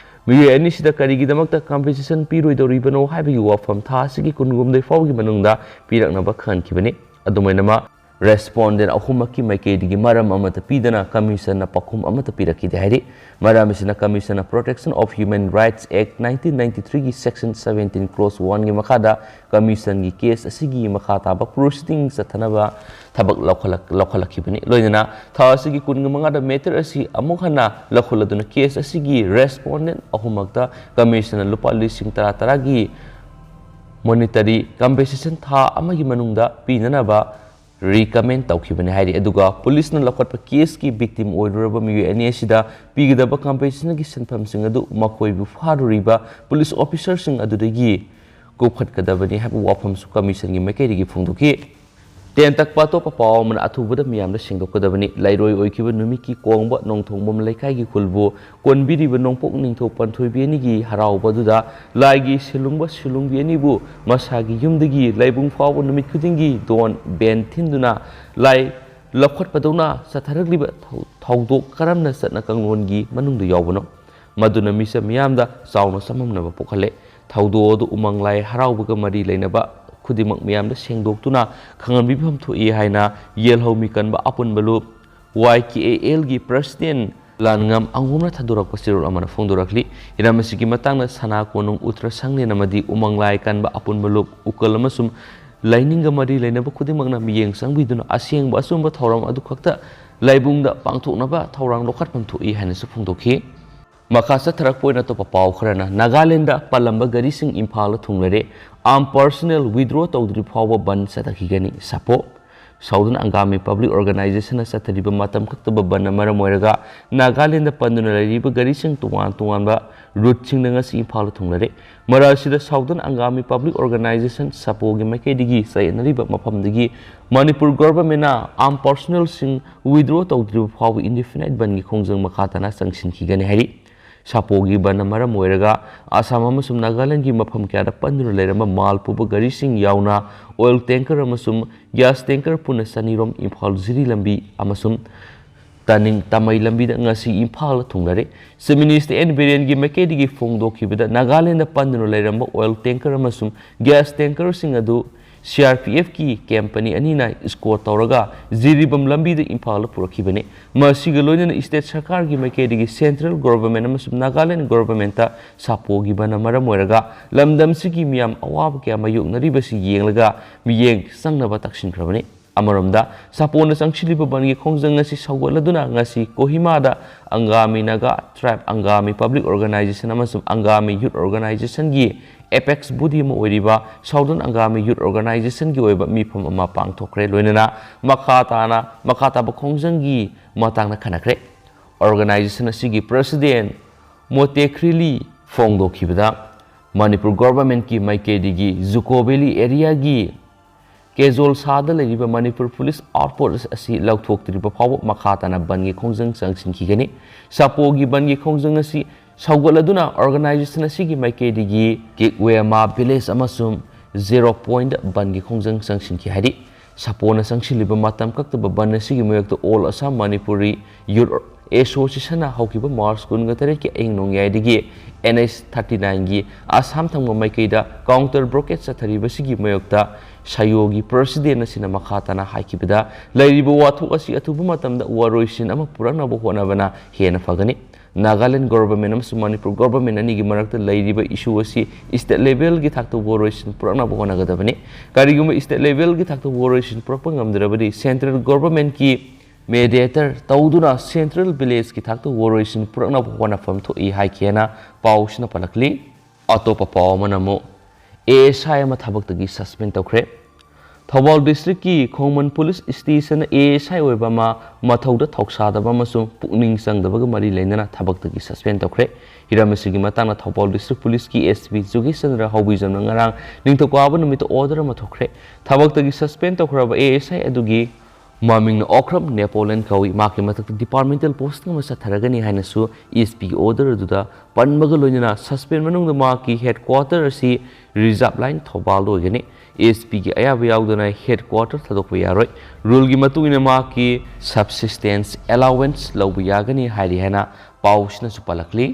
ꯃꯤꯑꯣꯏ ꯑꯅꯤꯁꯤꯗ ꯀꯔꯤꯒꯤꯗꯃꯛꯇ ꯀꯝꯄꯦꯟꯁꯦꯁꯟ ꯄꯤꯔꯣꯏꯗꯧꯔꯤꯕꯅꯣ ꯍꯥꯏꯕꯒꯤ ꯋꯥꯐꯝ ꯊꯥ ꯑꯁꯤꯒꯤ ꯀꯨꯟꯍꯨꯝꯗꯣꯏ ꯐꯥꯎꯒꯤ ꯃꯅꯨꯡꯗ ꯄꯤꯔꯛꯅꯕ ꯈꯪꯍꯟꯈꯤꯕꯅꯤ꯫ ꯑꯗꯨꯃꯥꯏꯅꯃꯛ, ꯔꯦꯁꯄꯣꯟꯗꯦꯟ ꯑꯍꯨꯝꯃꯛꯀꯤ ꯃꯥꯏꯀꯩꯗꯒꯤ ꯃꯔꯝ ꯑꯃꯠꯇ ꯄꯤꯗꯅ ꯀꯃꯤꯁꯟꯅ ꯄꯥꯎꯈꯨꯝ ꯑꯃꯠꯇ ꯄꯤꯔꯛꯈꯤꯗꯦ ꯍꯥꯏꯔꯤ꯫ ꯃꯔꯝ ꯑꯁꯤꯅ ꯀꯃꯤꯁꯟꯅ Protection of Human Rights Act nineteen ninety-three ꯒꯤ section seventeen clause one ꯒꯤ ꯃꯈꯥꯗ ꯀꯃꯤꯁꯟꯒꯤ ꯀꯦꯁ ꯑꯁꯤꯒꯤ ꯃꯈꯥ ꯇꯥꯕ proceeding ꯆꯠꯊꯅꯕ ꯊꯕꯛ ꯂꯧꯈꯠꯂꯛ-, ꯂꯧꯈꯠꯂꯛꯈꯤꯕꯅꯤ꯫ ꯂꯣꯏꯅꯅ ꯊꯥ ꯑꯁꯤꯒꯤ ꯀꯨꯟꯒ ꯃꯉꯥꯗ matter ꯑꯁꯤ ꯑꯃꯨꯛ ꯍꯟꯅ ꯂꯧꯈꯠꯂꯗꯨꯅ ꯀꯦꯁ ꯑꯁꯤꯒꯤ ꯔꯦꯁꯄꯣꯟꯗꯦꯟ ꯑꯍꯨꯝꯃꯛꯇ ꯀꯃꯤꯁꯟꯅ ꯂꯨꯄꯥ ꯂꯤꯁꯤꯡ ꯇꯔꯥ ꯇꯔꯥꯒꯤ ꯃꯣꯅꯤꯇꯔꯤ ꯀꯝꯄꯦꯟꯁꯦꯁꯟ ꯊꯥ ꯑꯃꯒꯤ ꯃꯅꯨꯡꯗ ꯄꯤꯅꯅꯕ ꯔꯤꯀꯃꯦꯟ ꯇꯧꯈꯤꯕꯅꯤ ꯍꯥꯏꯔꯤ꯫ ꯑꯗꯨꯒ ꯄꯨꯂꯤꯁꯅ ꯂꯧꯈꯠꯄ ꯀꯦꯁꯀꯤ ꯚꯤꯛꯇꯤꯝ ꯑꯣꯏꯔꯨꯔꯕ ꯃꯤꯑꯣꯏ ꯑꯅꯤ ꯑꯁꯤꯗ ꯄꯤꯒꯗꯕ ꯀꯝꯄꯦꯟꯁꯦꯁꯟꯒꯤ ꯁꯦꯟꯐꯝꯁꯤꯡ ꯑꯗꯨ ꯃꯈꯣꯏꯕꯨ ꯐꯥꯔꯨꯔꯤꯕ ꯄꯨꯂꯤꯁ ꯑꯣꯐꯤꯁꯥꯔꯁꯤꯡ ꯑꯗꯨꯗꯒꯤ ꯀꯣꯛꯈꯠꯀꯗꯕꯅꯤ ꯍꯥꯏꯕ ꯋꯥꯐꯝꯁꯨ ꯀꯃꯤꯁꯟꯒꯤ ꯃꯥꯏꯀꯩꯗꯒꯤ ꯐꯣꯡꯗꯣꯛꯈꯤ꯫ ꯇꯦꯟ ꯇꯛꯄ ꯑꯇꯣꯞꯄ ꯄꯥꯎ ꯑꯃꯅ ꯑꯊꯨꯕꯗ ꯃꯤꯌꯥꯝꯗ ꯁꯦꯡꯗꯣꯛꯀꯗꯕꯅꯤ꯫ ꯂꯩꯔꯣꯏ ꯑꯣꯏꯈꯤꯕ ꯅꯨꯃꯤꯠꯀꯤ ꯀꯣꯡꯕ ꯅꯣꯡꯊꯣꯡꯕꯝ ꯂꯩꯀꯥꯏꯒꯤ ꯈꯨꯜꯕꯨ ꯀꯣꯟꯕꯤꯔꯤꯕ ꯅꯣꯡꯄꯣꯛ ꯅꯤꯡꯊꯧ ꯄꯥꯟꯊꯣꯏꯕꯤ ꯑꯅꯤꯒꯤ ꯍꯔꯥꯎꯕ ꯑꯗꯨꯗ ꯂꯥꯏꯒꯤ ꯁꯤꯂꯨꯡꯕ ꯁꯤꯂꯨꯡꯕꯤ ꯑꯅꯤꯕꯨ ꯃꯁꯥꯒꯤ ꯌꯨꯝꯗꯒꯤ ꯂꯥꯏꯕꯨꯡ ꯐꯥꯎꯕ ꯅꯨꯃꯤꯠ ꯈꯨꯗꯤꯡꯒꯤ ꯗꯣꯟ ꯕꯦꯟ ꯊꯤꯟꯗꯨꯅ ꯂꯥꯏ ꯂꯧꯈꯠꯄꯗꯧꯅ ꯆꯠꯊꯔꯛꯂꯤꯕ ꯊꯧ-, ꯊꯧꯗꯣꯛ ꯀꯔꯝꯅ ꯆꯠꯅ ꯀꯥꯡꯂꯣꯟꯒꯤ ꯃꯅꯨꯡꯗ ꯌꯥꯎꯕꯅꯣ? ꯃꯗꯨꯅ ꯃꯤꯆꯝ ꯃꯤꯌꯥꯝꯗ ꯆꯥꯎꯅ ꯆꯃꯝꯅꯕ ꯄꯣꯛꯍꯜꯂꯦ꯫ ꯊꯧꯗꯣꯛ ꯑꯗꯨ ꯎꯃꯪ ꯂꯥꯏ ꯍꯔꯥꯎꯕꯒ ꯃꯔꯤ ꯂꯩꯅꯕ ꯈꯨꯗꯤꯡꯃꯛ ꯃꯤꯌꯥꯝꯗ ꯁꯦꯡꯗꯣꯛꯇꯨꯅ ꯈꯪꯍꯟꯕꯤꯐꯝ ꯊꯣꯛꯏ ꯍꯥꯏꯅ ꯌꯦꯜꯍꯧꯃꯤ ꯀꯟꯕ ꯑꯄꯨꯟꯕ ꯂꯨꯞ, ꯋꯥꯏ ꯀꯦ ꯑꯦ ꯑꯦꯜꯒꯤ ꯄ꯭ꯔꯁꯤꯗꯦꯟ ꯂꯥꯟꯉꯝ ꯑꯉꯣꯝꯅ ꯊꯥꯗꯣꯔꯛꯄ ꯆꯦꯔꯣꯜ ꯑꯃꯅ ꯐꯣꯡꯗꯣꯔꯛꯂꯤ꯫ ꯍꯤꯔꯝ ꯑꯁꯤꯒꯤ ꯃꯇꯥꯡꯗ ꯁꯅꯥ ꯀꯣꯅꯨꯡ ꯎꯇ꯭ꯔ ꯁꯪꯂꯦꯟ ꯑꯃꯗꯤ ꯎꯃꯪ ꯂꯥꯏ ꯀꯟꯕ ꯑꯄꯨꯟꯕ ꯂꯨꯞ ꯎꯀꯜ ꯑꯃꯁꯨꯡ ꯂꯥꯏꯅꯤꯡꯒ ꯃꯔꯤ ꯂꯩꯅꯕ ꯈꯨꯗꯤꯡꯃꯛꯅ ꯃꯤꯠꯌꯦꯡ ꯆꯪꯕꯤꯗꯨꯅ ꯑꯁꯦꯡꯕ ꯑꯆꯨꯝꯕ ꯊꯧꯔꯝ ꯑꯗꯨꯈꯛꯇ ꯂꯥꯏꯕꯨꯡꯗ ꯄꯥꯡꯊꯣꯛꯅꯕ ꯊꯧꯔꯥꯡ ꯂꯧꯈꯠꯐꯝ ꯊꯣꯛꯏ ꯍꯥꯏꯅꯁꯨ ꯐꯣꯡꯗꯣꯛꯈꯤ꯫ ꯃꯈꯥ ꯆꯠꯊꯔꯛꯄ ꯑꯣꯏꯅ ꯑꯇꯣꯞꯄ ꯄꯥꯎ ꯈꯔꯅ, ꯅꯥꯒꯥꯂꯦꯟꯗ ꯄꯜꯂꯝꯕ ꯒꯥꯔꯤꯁꯤꯡ ꯏꯝꯐꯥꯜꯗ ꯊꯨꯡꯂꯔꯦ꯫ Armed personnel withdraw ꯇꯧꯗ꯭ꯔꯤ ꯐꯥꯎꯕ ꯕꯟꯗ ꯆꯠꯊꯈꯤꯒꯅꯤ꯫ ꯁꯥꯄꯣ꯫ Southern Angami Public Organization ꯅ ꯆꯠꯊꯔꯤꯕ ꯃꯇꯝ ꯈꯛꯇꯕ ꯕꯟꯗꯅ ꯃꯔꯝ ꯑꯣꯏꯔꯒ ꯅꯥꯒꯥꯂꯦꯟꯗ ꯄꯟꯗꯨꯅ ꯂꯩꯔꯤꯕ ꯒꯥꯔꯤꯁꯤꯡ ꯇꯣꯉꯥꯟ ꯇꯣꯉꯥꯟꯕ ꯔꯨꯠꯁꯤꯡꯗ ꯉꯁꯤ ꯏꯝꯐꯥꯜꯗ ꯊꯨꯡꯂꯔꯦ꯫ ꯃꯔꯛ ꯑꯁꯤꯗ Southern Angami Public Organization, ꯁꯥꯄꯣꯒꯤ ꯃꯥꯏꯀꯩꯗꯒꯤ ꯆꯌꯦꯠꯅꯔꯤꯕ ꯃꯐꯝꯗꯒꯤ ꯃꯅꯤꯄꯨꯔ ꯒꯣꯚꯔꯟꯃꯦꯟꯠꯅ armed personnel ꯁꯤꯡ withdraw ꯇꯧꯗ꯭ꯔꯤꯕ ꯐꯥꯎꯕ indefinite ꯕꯟꯗꯒꯤ ꯈꯣꯡꯖꯪ ꯃꯈꯥ ꯇꯥꯅ ꯆꯪꯁꯤꯟꯈꯤꯒꯅꯤ ꯍꯥꯏꯔꯤ꯫ ꯁꯥꯄꯣꯒꯤ ꯕꯟꯅ ꯃꯔꯝ ꯑꯣꯏꯔꯒ ꯑꯁꯥꯝ ꯑꯃꯁꯨꯡ ꯅꯥꯒꯥꯂꯦꯟꯗꯒꯤ ꯃꯐꯝ ꯀꯌꯥꯗ ꯄꯟꯗꯨꯅ ꯂꯩꯔꯝꯕ ꯃꯥꯜ ꯄꯨꯕ ꯒꯥꯔꯤꯁꯤꯡ ꯌꯥꯎꯅ oil tanker ꯑꯃꯁꯨꯡ gas tanker ꯄꯨꯟꯅ ꯆꯅꯤꯔꯣꯝ ꯏꯝꯐꯥꯜ ꯖꯤꯔꯤ ꯂꯝꯕꯤ ꯑꯃꯁꯨꯡ ꯇꯥꯅꯤꯡ ꯇꯥꯃꯩ ꯂꯝꯕꯤꯗ ꯉꯁꯤ ꯏꯝꯐꯥꯜꯗ ꯊꯨꯡꯂꯔꯦ꯫ Chief Minister ꯑꯦꯟ ꯕꯤꯔꯦꯟꯒꯤ ꯃꯥꯏꯀꯩꯗꯒꯤ ꯐꯣꯡꯗꯣꯛꯈꯤꯕꯗ ꯅꯥꯒꯥꯂꯦꯟꯗ ꯄꯟꯗꯨꯅ ꯂꯩꯔꯝꯕ oil tanker ꯑꯃꯁꯨꯡ gas tankerꯁꯤꯡ ꯑꯗꯨ CRPFꯀꯤ company ꯑꯅꯤꯅ escort ꯇꯧꯔꯒ ꯖꯤꯔꯤꯕꯥꯝ ꯂꯝꯕꯤꯗ ꯏꯝꯐꯥꯜꯗ ꯄꯨꯔꯛꯈꯤꯕꯅꯤ꯫ ꯃꯁꯤꯒ ꯂꯣꯏꯅꯅ state ꯁꯔꯀꯥꯔꯒꯤ ꯃꯥꯏꯀꯩꯗꯒꯤ central government ꯑꯃꯁꯨꯡ ꯅꯥꯒꯥꯂꯦꯟ governmentꯇ ꯁꯥꯄꯣꯒꯤ ꯕꯟꯅ ꯃꯔꯝ ꯑꯣꯏꯔꯒ ꯂꯝꯗꯝꯁꯤꯒꯤ ꯃꯤꯌꯥꯝ ꯑꯋꯥꯕ ꯀꯌꯥ ꯃꯥꯌꯣꯛꯅꯔꯤꯕꯁꯤ ꯌꯦꯡꯂꯒ ꯃꯤꯠꯌꯦꯡ ꯆꯪꯅꯕ ꯇꯛꯁꯤꯟꯈ꯭ꯔꯕꯅꯤ꯫ ꯑꯃꯔꯣꯝꯗ, ꯁꯥꯄꯣꯅ ꯆꯪꯁꯤꯜꯂꯤꯕ ꯕꯟꯒꯤ ꯈꯣꯡꯖꯪ ꯑꯁꯤ ꯁꯧꯒꯠꯂꯗꯨꯅ ꯉꯁꯤ ꯀꯣꯍꯤꯃꯥꯗ Angami Naga tribe, Angami public organisation ꯑꯃꯁꯨꯡ ꯑꯪꯒꯥꯃꯤ youth organisationꯒꯤ apex body ꯑꯃ ꯑꯣꯏꯔꯤꯕ Southern Angami Youth Organisationꯒꯤ ꯑꯣꯏꯕ ꯃꯤꯐꯝ ꯑꯃ ꯄꯥꯡꯊꯣꯛꯈ꯭ꯔꯦ꯫ ꯂꯣꯏꯅꯅ ꯃꯈꯥ ꯇꯥꯅ, ꯃꯈꯥ ꯇꯥꯕ ꯈꯣꯡꯖꯪꯒꯤ ꯃꯇꯥꯡꯗ ꯈꯟꯅꯈ꯭ꯔꯦ꯫ Organisation ꯑꯁꯤꯒꯤ president ꯃꯣꯇꯦꯈ꯭ꯔꯤꯂꯤ ꯐꯣꯡꯗꯣꯛꯈꯤꯕꯗ, ꯃꯅꯤꯄꯨꯔ governmentꯀꯤ ꯃꯥꯏꯀꯩꯗꯒꯤ ꯖꯨꯀꯣ valley areaꯒꯤ ꯀꯦꯖꯣꯜꯁꯥꯗ ꯂꯩꯔꯤꯕ ꯃꯅꯤꯄꯨꯔ police outpost ꯑꯁꯤ ꯂꯧꯊꯣꯛꯇ꯭ꯔꯤꯕ ꯐꯥꯎꯕ ꯃꯈꯥ ꯇꯥꯅ ꯕꯟꯒꯤ ꯈꯣꯡꯖꯪ ꯆꯪꯁꯤꯟꯈꯤꯒꯅꯤ꯫ ꯁꯥꯄꯣꯒꯤ ꯕꯟꯒꯤ ꯈꯣꯡꯖꯪ ꯑꯁꯤ ꯁꯧꯒꯠꯂꯗꯨꯅ organisation ꯑꯁꯤꯒꯤ ꯃꯥꯏꯀꯩꯗꯒꯤ ꯀꯤꯛꯋꯦꯃꯥ village ꯑꯃꯁꯨꯡ Zero Pointꯗ ꯕꯟꯒꯤ ꯈꯣꯡꯖꯪ ꯆꯪꯁꯤꯟꯈꯤ ꯍꯥꯏꯔꯤ꯫ ꯁꯥꯄꯣꯅ ꯆꯪꯁꯤꯜꯂꯤꯕ ꯃꯇꯝ ꯀꯛꯇꯕ ꯕꯟ ꯑꯁꯤꯒꯤ ꯃꯥꯌꯣꯛꯇ All Assam Manipuri Youth Associationꯅ ꯍꯧꯈꯤꯕ March ꯀꯨꯟꯒ ꯇꯔꯦꯠꯀꯤ ꯑꯍꯤꯡ ꯅꯣꯡꯌꯥꯏꯗꯒꯤ NH thirty nineꯒꯤ ꯑꯁꯥꯝ ꯊꯪꯕ ꯃꯥꯏꯀꯩꯗ counter blockade ꯆꯠꯊꯔꯤꯕꯁꯤꯒꯤ ꯃꯥꯌꯣꯛꯇ ꯁꯥꯌꯣꯒꯤ president ꯑꯁꯤꯅ ꯃꯈꯥ ꯇꯥꯅ ꯍꯥꯏꯈꯤꯕꯗ, ꯂꯩꯔꯤꯕ ꯋꯥꯊꯣꯛ ꯑꯁꯤ ꯑꯊꯨꯕ ꯃꯇꯝꯗ ꯋꯥꯔꯣꯏꯁꯤꯟ ꯑꯃ ꯄꯨꯔꯛꯅꯕ ꯍꯣꯠꯅꯕꯅ ꯍꯦꯟꯅ ꯐꯒꯅꯤ꯫ ꯅꯥꯒꯥꯂꯦꯟ government ꯑꯃꯁꯨꯡ ꯃꯅꯤꯄꯨꯔ government ꯑꯅꯤꯒꯤ ꯃꯔꯛꯇ ꯂꯩꯔꯤꯕ issue ꯑꯁꯤ state levelꯒꯤ ꯊꯥꯛꯇ ꯋꯥꯔꯣꯏꯁꯤꯟ ꯄꯨꯔꯛꯅꯕ ꯍꯣꯠꯅꯒꯗꯕꯅꯤ꯫ ꯀꯔꯤꯒꯨꯝꯕ state levelꯒꯤ ꯊꯥꯛꯇ ꯋꯥꯔꯣꯏꯁꯤꯟ ꯄꯨꯔꯛꯄ ꯉꯝꯗ꯭ꯔꯕꯗꯤ central governmentꯀꯤ mediator ꯇꯧꯗꯨꯅ central villageꯀꯤ ꯊꯥꯛꯇ ꯋꯥꯔꯣꯏꯁꯤꯟ ꯄꯨꯔꯛꯅꯕ ꯍꯣꯠꯅꯐꯝ ꯊꯣꯛꯏ ꯍꯥꯏꯈꯤꯑꯅ ꯄꯥꯎꯁꯤꯅ ꯄꯜꯂꯛꯂꯤ꯫ ꯑꯇꯣꯞꯄ ꯄꯥꯎ ꯑꯃꯅ ꯑꯃꯨꯛ ASI ꯑꯃ ꯊꯕꯛꯇꯒꯤ suspend ꯇꯧꯈ꯭ꯔꯦ꯫ ꯊꯧꯕꯥꯜ districtꯀꯤ ꯈꯣꯡꯃꯟ police stationꯗ ASI ꯑꯣꯏꯕ ꯑꯃ ꯃꯊꯧꯗ ꯊꯧꯁꯥꯗꯕ ꯑꯃꯁꯨꯡ ꯄꯨꯛꯅꯤꯡ ꯆꯪꯗꯕꯒ ꯃꯔꯤ ꯂꯩꯅꯅ ꯊꯕꯛꯇꯒꯤ suspend ꯇꯧꯈ꯭ꯔꯦ꯫ ꯍꯤꯔꯝ ꯑꯁꯤꯒꯤ ꯃꯇꯥꯡꯗ ꯊꯧꯕꯥꯜ district policeꯀꯤ SP ꯖꯨꯒꯦꯁ ꯆꯟꯗ꯭ꯔ ꯍꯥꯎꯕꯤꯖꯝꯅ ꯉꯔꯥꯡ ꯅꯤꯡꯊꯧꯀꯥꯕ ꯅꯨꯃꯤꯠꯇ order ꯑꯃ ꯊꯣꯛꯈ꯭ꯔꯦ꯫ ꯊꯕꯛꯇꯒꯤ suspend ꯇꯧꯈ꯭ꯔꯕ ASI ꯑꯗꯨꯒꯤ ꯃꯃꯤꯡꯅ ꯑꯣꯀ꯭ꯔꯝ ꯅꯦꯄꯣꯂꯤꯌꯟ ꯀꯧꯏ꯫ ꯃꯍꯥꯛꯀꯤ ꯃꯊꯛꯇ ꯗꯤꯄꯥꯔꯠꯃꯦꯟꯇꯦꯜ ꯄꯣꯁꯇꯤꯡ ꯑꯃ ꯆꯠꯊꯔꯒꯅꯤ ꯍꯥꯏꯅꯁꯨ ꯑꯦꯁ ꯄꯤꯒꯤ ꯑꯣꯔꯗꯔ ꯑꯗꯨꯗ ꯄꯟꯕꯒ ꯂꯣꯏꯅꯅ ꯁꯁꯄꯦꯟ ꯃꯅꯨꯡꯗ ꯃꯍꯥꯛꯀꯤ ꯍꯦꯗꯀ꯭ꯋꯥꯇꯔ ꯑꯁꯤ ꯔꯤꯖꯥꯔꯚ ꯂꯥꯏꯟ ꯊꯧꯕꯥꯜꯗ ꯑꯣꯏꯒꯅꯤ꯫ ꯑꯦꯁ ꯄꯤꯒꯤ ꯑꯌꯥꯕ ꯌꯥꯎꯗꯅ ꯍꯦꯗꯀ꯭ꯋꯥꯇꯔ ꯊꯥꯗꯣꯛꯄ ꯌꯥꯔꯣꯏ꯫ ꯔꯨꯜꯒꯤ ꯃꯇꯨꯡ ꯏꯟꯅ ꯃꯍꯥꯛꯀꯤ ꯁꯕꯁꯤꯁꯇꯦꯟꯁ ꯑꯦꯂꯥꯎꯋꯦꯟꯁ ꯂꯧꯕ ꯌꯥꯒꯅꯤ ꯍꯥꯏꯔꯤ ꯍꯥꯏꯅ ꯄꯥꯎꯁꯤꯅꯁꯨ ꯄꯜꯂꯛꯂꯤ꯫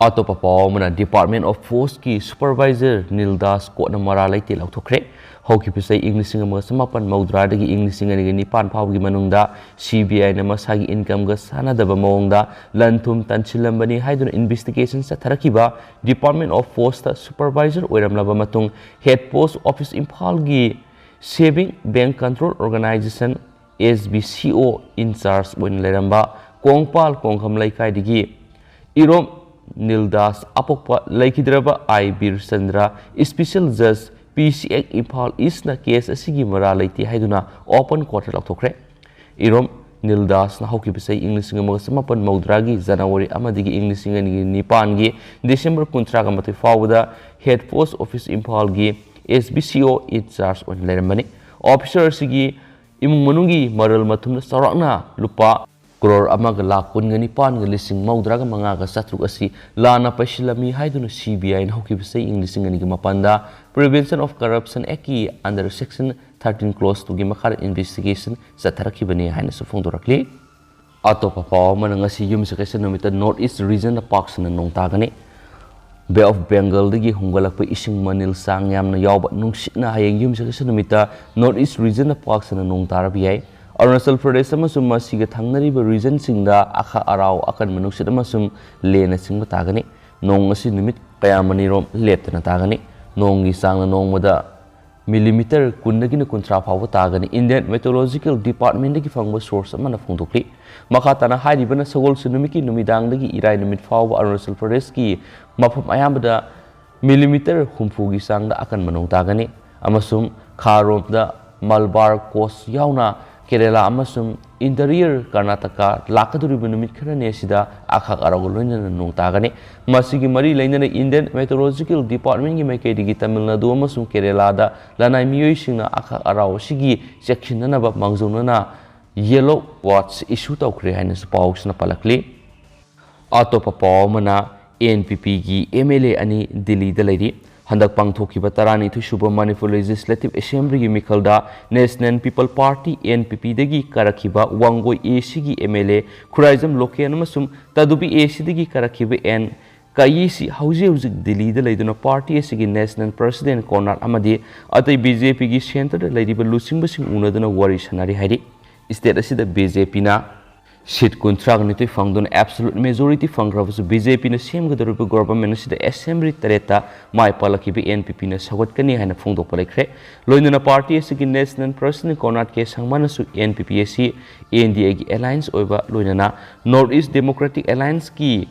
ꯑꯇꯣꯞꯄ ꯄꯥꯎ ꯑꯃꯅ, ꯗꯤꯄꯥꯔꯠꯃꯦꯟ ꯑꯣꯐ ꯐꯣꯔꯁꯀꯤ ꯁꯨꯄꯔꯚꯥꯏꯖꯔ ꯅꯤꯜ ꯗꯥꯁ ꯀꯣꯔꯠꯅ ꯃꯔꯥꯜ ꯂꯩꯇꯦ ꯂꯥꯎꯊꯣꯛꯈ꯭ꯔꯦ꯫ ꯍꯧꯈꯤꯕ ꯆꯍꯤ ꯏꯪ ꯂꯤꯁꯤꯡ ꯑꯃꯒ ꯆꯃꯥꯄꯟ ꯃꯧꯗ꯭ꯔꯥꯗꯒꯤ ꯏꯪ ꯂꯤꯁꯤꯡ ꯑꯅꯤꯒ ꯅꯤꯄꯥꯟ ꯐꯥꯎꯕꯒꯤ ꯃꯅꯨꯡꯗ ꯁꯤ ꯕꯤ ꯑꯥꯏꯅ ꯃꯁꯥꯒꯤ ꯏꯟꯀꯝꯒ ꯆꯥꯟꯅꯗꯕ ꯃꯑꯣꯡꯗ ꯂꯟ ꯊꯨꯝ ꯇꯥꯟꯁꯤꯜꯂꯝꯕꯅꯤ ꯍꯥꯏꯗꯨꯅ ꯏꯟꯚꯦꯁꯇꯤꯒꯦꯁꯟ ꯆꯠꯊꯔꯛꯈꯤꯕ ꯗꯤꯄꯥꯔꯠꯃꯦꯟ ꯑꯣꯐ ꯐꯣꯔꯁꯇ ꯁꯨꯄꯔꯚꯥꯏꯖꯔ ꯑꯣꯏꯔꯝꯂꯕ ꯃꯇꯨꯡ, ꯍꯦꯗ ꯄꯣꯁ ꯑꯣꯐꯤꯁ ꯏꯝꯐꯥꯜꯒꯤ ꯁꯦꯚꯤꯡ ꯕꯦꯡꯛ ꯀꯟꯇ꯭ꯔꯣꯜ ꯑꯣꯔꯒꯅꯥꯏꯖꯦꯁꯟ, ꯑꯦꯁ ꯕꯤ ꯁꯤ ꯑꯣ, ꯏꯟꯆꯥꯔꯖ ꯑꯣꯏꯅ ꯂꯩꯔꯝꯕ ꯀꯣꯡꯄꯥꯜ ꯀꯣꯡꯈꯝ ꯂꯩꯀꯥꯏꯗꯒꯤ ꯏꯔꯣꯝ ꯅꯤꯜ ꯗꯥꯁ ꯑꯄꯣꯛꯄ ꯂꯩꯈꯤꯗ꯭ꯔꯕ ꯑꯥꯏ ꯕꯤꯔꯆꯟꯗ꯭ꯔ, ꯏꯁꯄꯤꯁꯦꯜ ꯖꯖ, ꯄꯤ ꯁꯤ ꯑꯦꯛ ꯏꯝꯐꯥꯜ ꯏꯁꯅ ꯀꯦꯁ ꯑꯁꯤꯒꯤ ꯃꯔꯥꯜ ꯂꯩꯇꯦ ꯍꯥꯏꯗꯨꯅ ꯑꯣꯄꯟ ꯀꯣꯔꯠꯇ ꯂꯥꯎꯊꯣꯛꯈ꯭ꯔꯦ꯫ ꯏꯔꯣꯝ ꯅꯤꯜ ꯗꯥꯁꯅ ꯍꯧꯈꯤꯕ ꯆꯍꯤ ꯏꯪ ꯂꯤꯁꯤꯡ ꯑꯃꯒ ꯆꯃꯥꯄꯟ ꯃꯧꯗ꯭ꯔꯥꯒꯤ ꯖꯅꯋꯥꯔꯤ ꯑꯃꯗꯒꯤ ꯏꯪ ꯂꯤꯁꯤꯡ ꯑꯅꯤꯒꯤ ꯅꯤꯄꯥꯟꯒꯤ ꯗꯤꯁꯦꯝꯕꯔ ꯀꯨꯟꯊ꯭ꯔꯥꯒ ꯃꯥꯊꯣꯏ ꯐꯥꯎꯕꯗ ꯍꯦꯗ ꯄꯣꯁ ꯑꯣꯐꯤꯁ ꯏꯝꯐꯥꯜꯒꯤ ꯑꯦꯁ ꯕꯤ ꯁꯤ ꯑꯣ ꯏꯟꯆꯥꯔꯖ ꯑꯣꯏꯅ ꯂꯩꯔꯝꯕꯅꯤ꯫ ꯑꯣꯐꯤꯁꯔ ꯑꯁꯤꯒꯤ ꯏꯃꯨꯡ ꯃꯅꯨꯡꯒꯤ ꯃꯔꯜ ꯃꯊꯨꯝꯗ ꯆꯥꯎꯔꯥꯛꯅ ꯂꯨꯄꯥ ꯀ꯭ꯔꯣꯔ ꯑꯃꯒ ꯂꯥꯈ ꯀꯨꯟꯒ ꯅꯤꯄꯥꯟꯒ ꯂꯤꯁꯤꯡ ꯃꯧꯗ꯭ꯔꯥꯒ ꯃꯉꯥꯒ ꯆꯥꯇ꯭ꯔꯨꯛ ꯑꯁꯤ ꯂꯥꯟꯅ ꯄꯩꯁꯤꯜꯂꯝꯃꯤ ꯍꯥꯏꯗꯨꯅ ꯁꯤ ꯕꯤ ꯑꯥꯏꯅ ꯍꯧꯈꯤꯕ ꯆꯍꯤ ꯏꯪ ꯂꯤꯁꯤꯡ ꯑꯅꯤꯒ ꯃꯥꯄꯟꯗ Prevention of Corruption Actꯀꯤ under section thirteen clause two ꯒꯤ ꯃꯈꯥꯗ ꯏꯟꯚꯦꯁꯇꯤꯒꯦꯁꯟ ꯆꯠꯊꯔꯛꯈꯤꯕꯅꯤ ꯍꯥꯏꯅꯁꯨ ꯐꯣꯡꯗꯣꯔꯛꯂꯤ꯫ ꯑꯇꯣꯞꯄ ꯄꯥꯎ ꯑꯃꯅ, ꯉꯁꯤ ꯌꯨꯝꯁꯀꯩꯁ ꯅꯨꯃꯤꯠꯇ ꯅꯣꯔꯠ ꯏꯁ ꯔꯤꯖꯟꯗ ꯄꯥꯛ ꯁꯟꯅ ꯅꯣꯡ ꯇꯥꯒꯅꯤ꯫ ꯕꯦ ꯑꯣꯐ ꯕꯦꯡꯒꯜꯗꯒꯤ ꯍꯨꯝꯒꯠꯂꯛꯄ ꯏꯁꯤꯡ ꯃꯅꯤꯜ ꯆꯥꯡ ꯌꯥꯝꯅ ꯌꯥꯎꯕ ꯅꯨꯡꯁꯤꯠꯅ ꯍꯌꯦꯡ ꯌꯨꯝꯁꯀꯩꯁ ꯅꯨꯃꯤꯠꯇ ꯅꯣꯔꯠ ꯏꯁ ꯔꯤꯖꯟꯗ ꯄꯥꯛ ꯁꯟꯅ ꯅꯣꯡ ꯇꯥꯔꯕ ꯌꯥꯏ꯫ ꯑꯔꯨꯅꯥꯆꯜ ꯄ꯭ꯔꯗꯦꯁ ꯑꯃꯁꯨꯡ ꯃꯁꯤꯒ ꯊꯪꯅꯔꯤꯕ ꯔꯤꯖꯟꯁꯤꯡꯗ ꯑꯈꯥꯛ ꯑꯔꯥꯎ ꯑꯀꯟꯕ ꯅꯨꯡꯁꯤꯠ ꯑꯃꯁꯨꯡ ꯂꯦꯟꯅꯆꯤꯡꯕ ꯇꯥꯒꯅꯤ꯫ ꯅꯣꯡ ꯑꯁꯤ ꯅꯨꯃꯤꯠ ꯀꯌꯥꯃꯅꯤꯔꯣꯝ ꯂꯦꯞꯇꯅ ꯇꯥꯒꯅꯤ꯫ ꯅꯣꯡꯒꯤ ꯆꯥꯡꯅ ꯅꯣꯡꯃꯗ ꯃꯤꯂꯤꯃꯤꯇꯔ ꯀꯨꯟꯗꯒꯤꯅ ꯀꯨꯟꯊ꯭ꯔꯥ ꯐꯥꯎꯕ ꯇꯥꯒꯅꯤ꯫ Indian Meteorological Departmentꯗꯒꯤ ꯐꯪꯕ ꯁꯣꯔꯁ ꯑꯃꯅ ꯐꯣꯡꯗꯣꯛꯂꯤ꯫ ꯃꯈꯥ ꯇꯥꯅ ꯍꯥꯏꯔꯤꯕꯅ ꯁꯒꯣꯜꯁꯦꯟ ꯅꯨꯃꯤꯠꯀꯤ ꯅꯨꯃꯤꯗꯥꯡꯗꯒꯤ ꯏꯔꯥꯏ ꯅꯨꯃꯤꯠ ꯐꯥꯎꯕ ꯑꯔꯨꯅꯥꯆꯜ ꯄ꯭ꯔꯗꯦꯁꯀꯤ ꯃꯐꯝ ꯑꯌꯥꯝꯕꯗ ꯃꯤꯂꯤꯃꯤꯇꯔ ꯍꯨꯝꯐꯨꯒꯤ ꯆꯥꯡꯗ ꯑꯀꯟꯕ ꯅꯣꯡ ꯇꯥꯒꯅꯤ ꯑꯃꯁꯨꯡ ꯈꯥꯔꯣꯝꯗ ꯃꯂꯕꯥꯔ ꯀꯣꯁ ꯌꯥꯎꯅ ꯀꯦꯔꯦꯂꯥ ꯑꯃꯁꯨꯡ interior ꯀꯔꯅꯥꯇꯀꯥ ꯂꯥꯛꯀꯗꯧꯔꯤꯕ ꯅꯨꯃꯤꯠ ꯈꯔꯅꯤ ꯑꯁꯤꯗ ꯑꯈꯥꯛ ꯑꯔꯥꯎꯒ ꯂꯣꯏꯅꯅ ꯅꯣꯡ ꯇꯥꯒꯅꯤ꯫ ꯃꯁꯤꯒꯤ ꯃꯔꯤ ꯂꯩꯅꯅ Indian Meteorological Departmentꯀꯤ ꯃꯥꯏꯀꯩꯗꯒꯤ ꯇꯥꯃꯤꯜ ꯅꯥꯗꯨ ꯑꯃꯁꯨꯡ ꯀꯦꯔꯦꯂꯥꯗ ꯂꯅꯥꯏ ꯃꯤꯑꯣꯏꯁꯤꯡꯅ ꯑꯈꯥꯛ ꯑꯔꯥꯎ ꯑꯁꯤꯒꯤ ꯆꯦꯛꯁꯤꯟꯅꯅꯕ ꯃꯥꯡꯖꯧꯅꯅ yellow watch issue ꯇꯧꯈ꯭ꯔꯦ ꯍꯥꯏꯅꯁꯨ ꯄꯥꯎꯁꯤꯅ ꯄꯜꯂꯛꯂꯤ꯫ ꯑꯇꯣꯞꯄ ꯄꯥꯎ ꯑꯃꯅ, NPPꯒꯤ MLA ꯑꯅꯤ ꯗꯤꯜꯂꯤꯗ ꯂꯩꯔꯤ꯫ ꯍꯟꯗꯛ ꯄꯥꯡꯊꯣꯛꯈꯤꯕ ꯇꯔꯥꯅꯤꯊꯣꯏ ꯁꯨꯕ ꯃꯅꯤꯄꯨꯔ Legislative Assemblyꯒꯤ ꯃꯤꯈꯜꯗ National People Party, NPPꯗꯒꯤ ꯀꯥꯔꯛꯈꯤꯕ ꯋꯥꯡꯒꯣꯏ ACꯒꯤ MLA ꯈꯨꯔꯥꯏꯖꯝ ꯂꯣꯀꯦꯟ ꯑꯃꯁꯨꯡ ꯇꯥꯗꯨꯕꯤ ACꯗꯒꯤ ꯀꯥꯔꯛꯈꯤꯕ ꯑꯦꯟ ꯀꯥꯌꯤꯁꯤ ꯍꯧꯖꯤꯛ ꯍꯧꯖꯤꯛ ꯗꯤꯜꯂꯤꯗ ꯂꯩꯗꯨꯅ party ꯑꯁꯤꯒꯤ National President ꯀꯣꯔꯅꯥꯠ ꯑꯃꯗꯤ ꯑꯇꯩ BJPꯒꯤ centreꯗ ꯂꯩꯔꯤꯕ ꯂꯨꯆꯤꯡꯕꯁꯤꯡ ꯎꯅꯗꯨꯅ ꯋꯥꯔꯤ ꯁꯥꯟꯅꯔꯤ ꯍꯥꯏꯔꯤ꯫ State ꯑꯁꯤꯗ BJPꯅ seat ꯀꯨꯟꯊ꯭ꯔꯥꯒ ꯅꯤꯊꯣꯏ ꯐꯪꯗꯨꯅ absolute majority ꯐꯪꯈ꯭ꯔꯕꯁꯨ, BJPꯅ ꯁꯦꯝꯒꯗꯧꯔꯤꯕ government ꯑꯁꯤꯗ assembly ꯇꯔꯦꯠꯇ ꯃꯥꯏ ꯄꯥꯛꯂꯛꯈꯤꯕ NPPꯅ ꯁꯧꯒꯠꯀꯅꯤ ꯍꯥꯏꯅ ꯐꯣꯡꯗꯣꯛꯄ ꯂꯩꯈ꯭ꯔꯦ꯫ ꯂꯣꯏꯅꯅ party ꯑꯁꯤꯒꯤ National President ꯀꯣꯔꯅꯥꯠ ꯀꯦ ꯁꯪꯃꯅꯁꯨ NPP ꯑꯁꯤ NDAꯒꯤ alliance ꯑꯣꯏꯕ, ꯂꯣꯏꯅꯅ North East Democratic Allianceꯀꯤ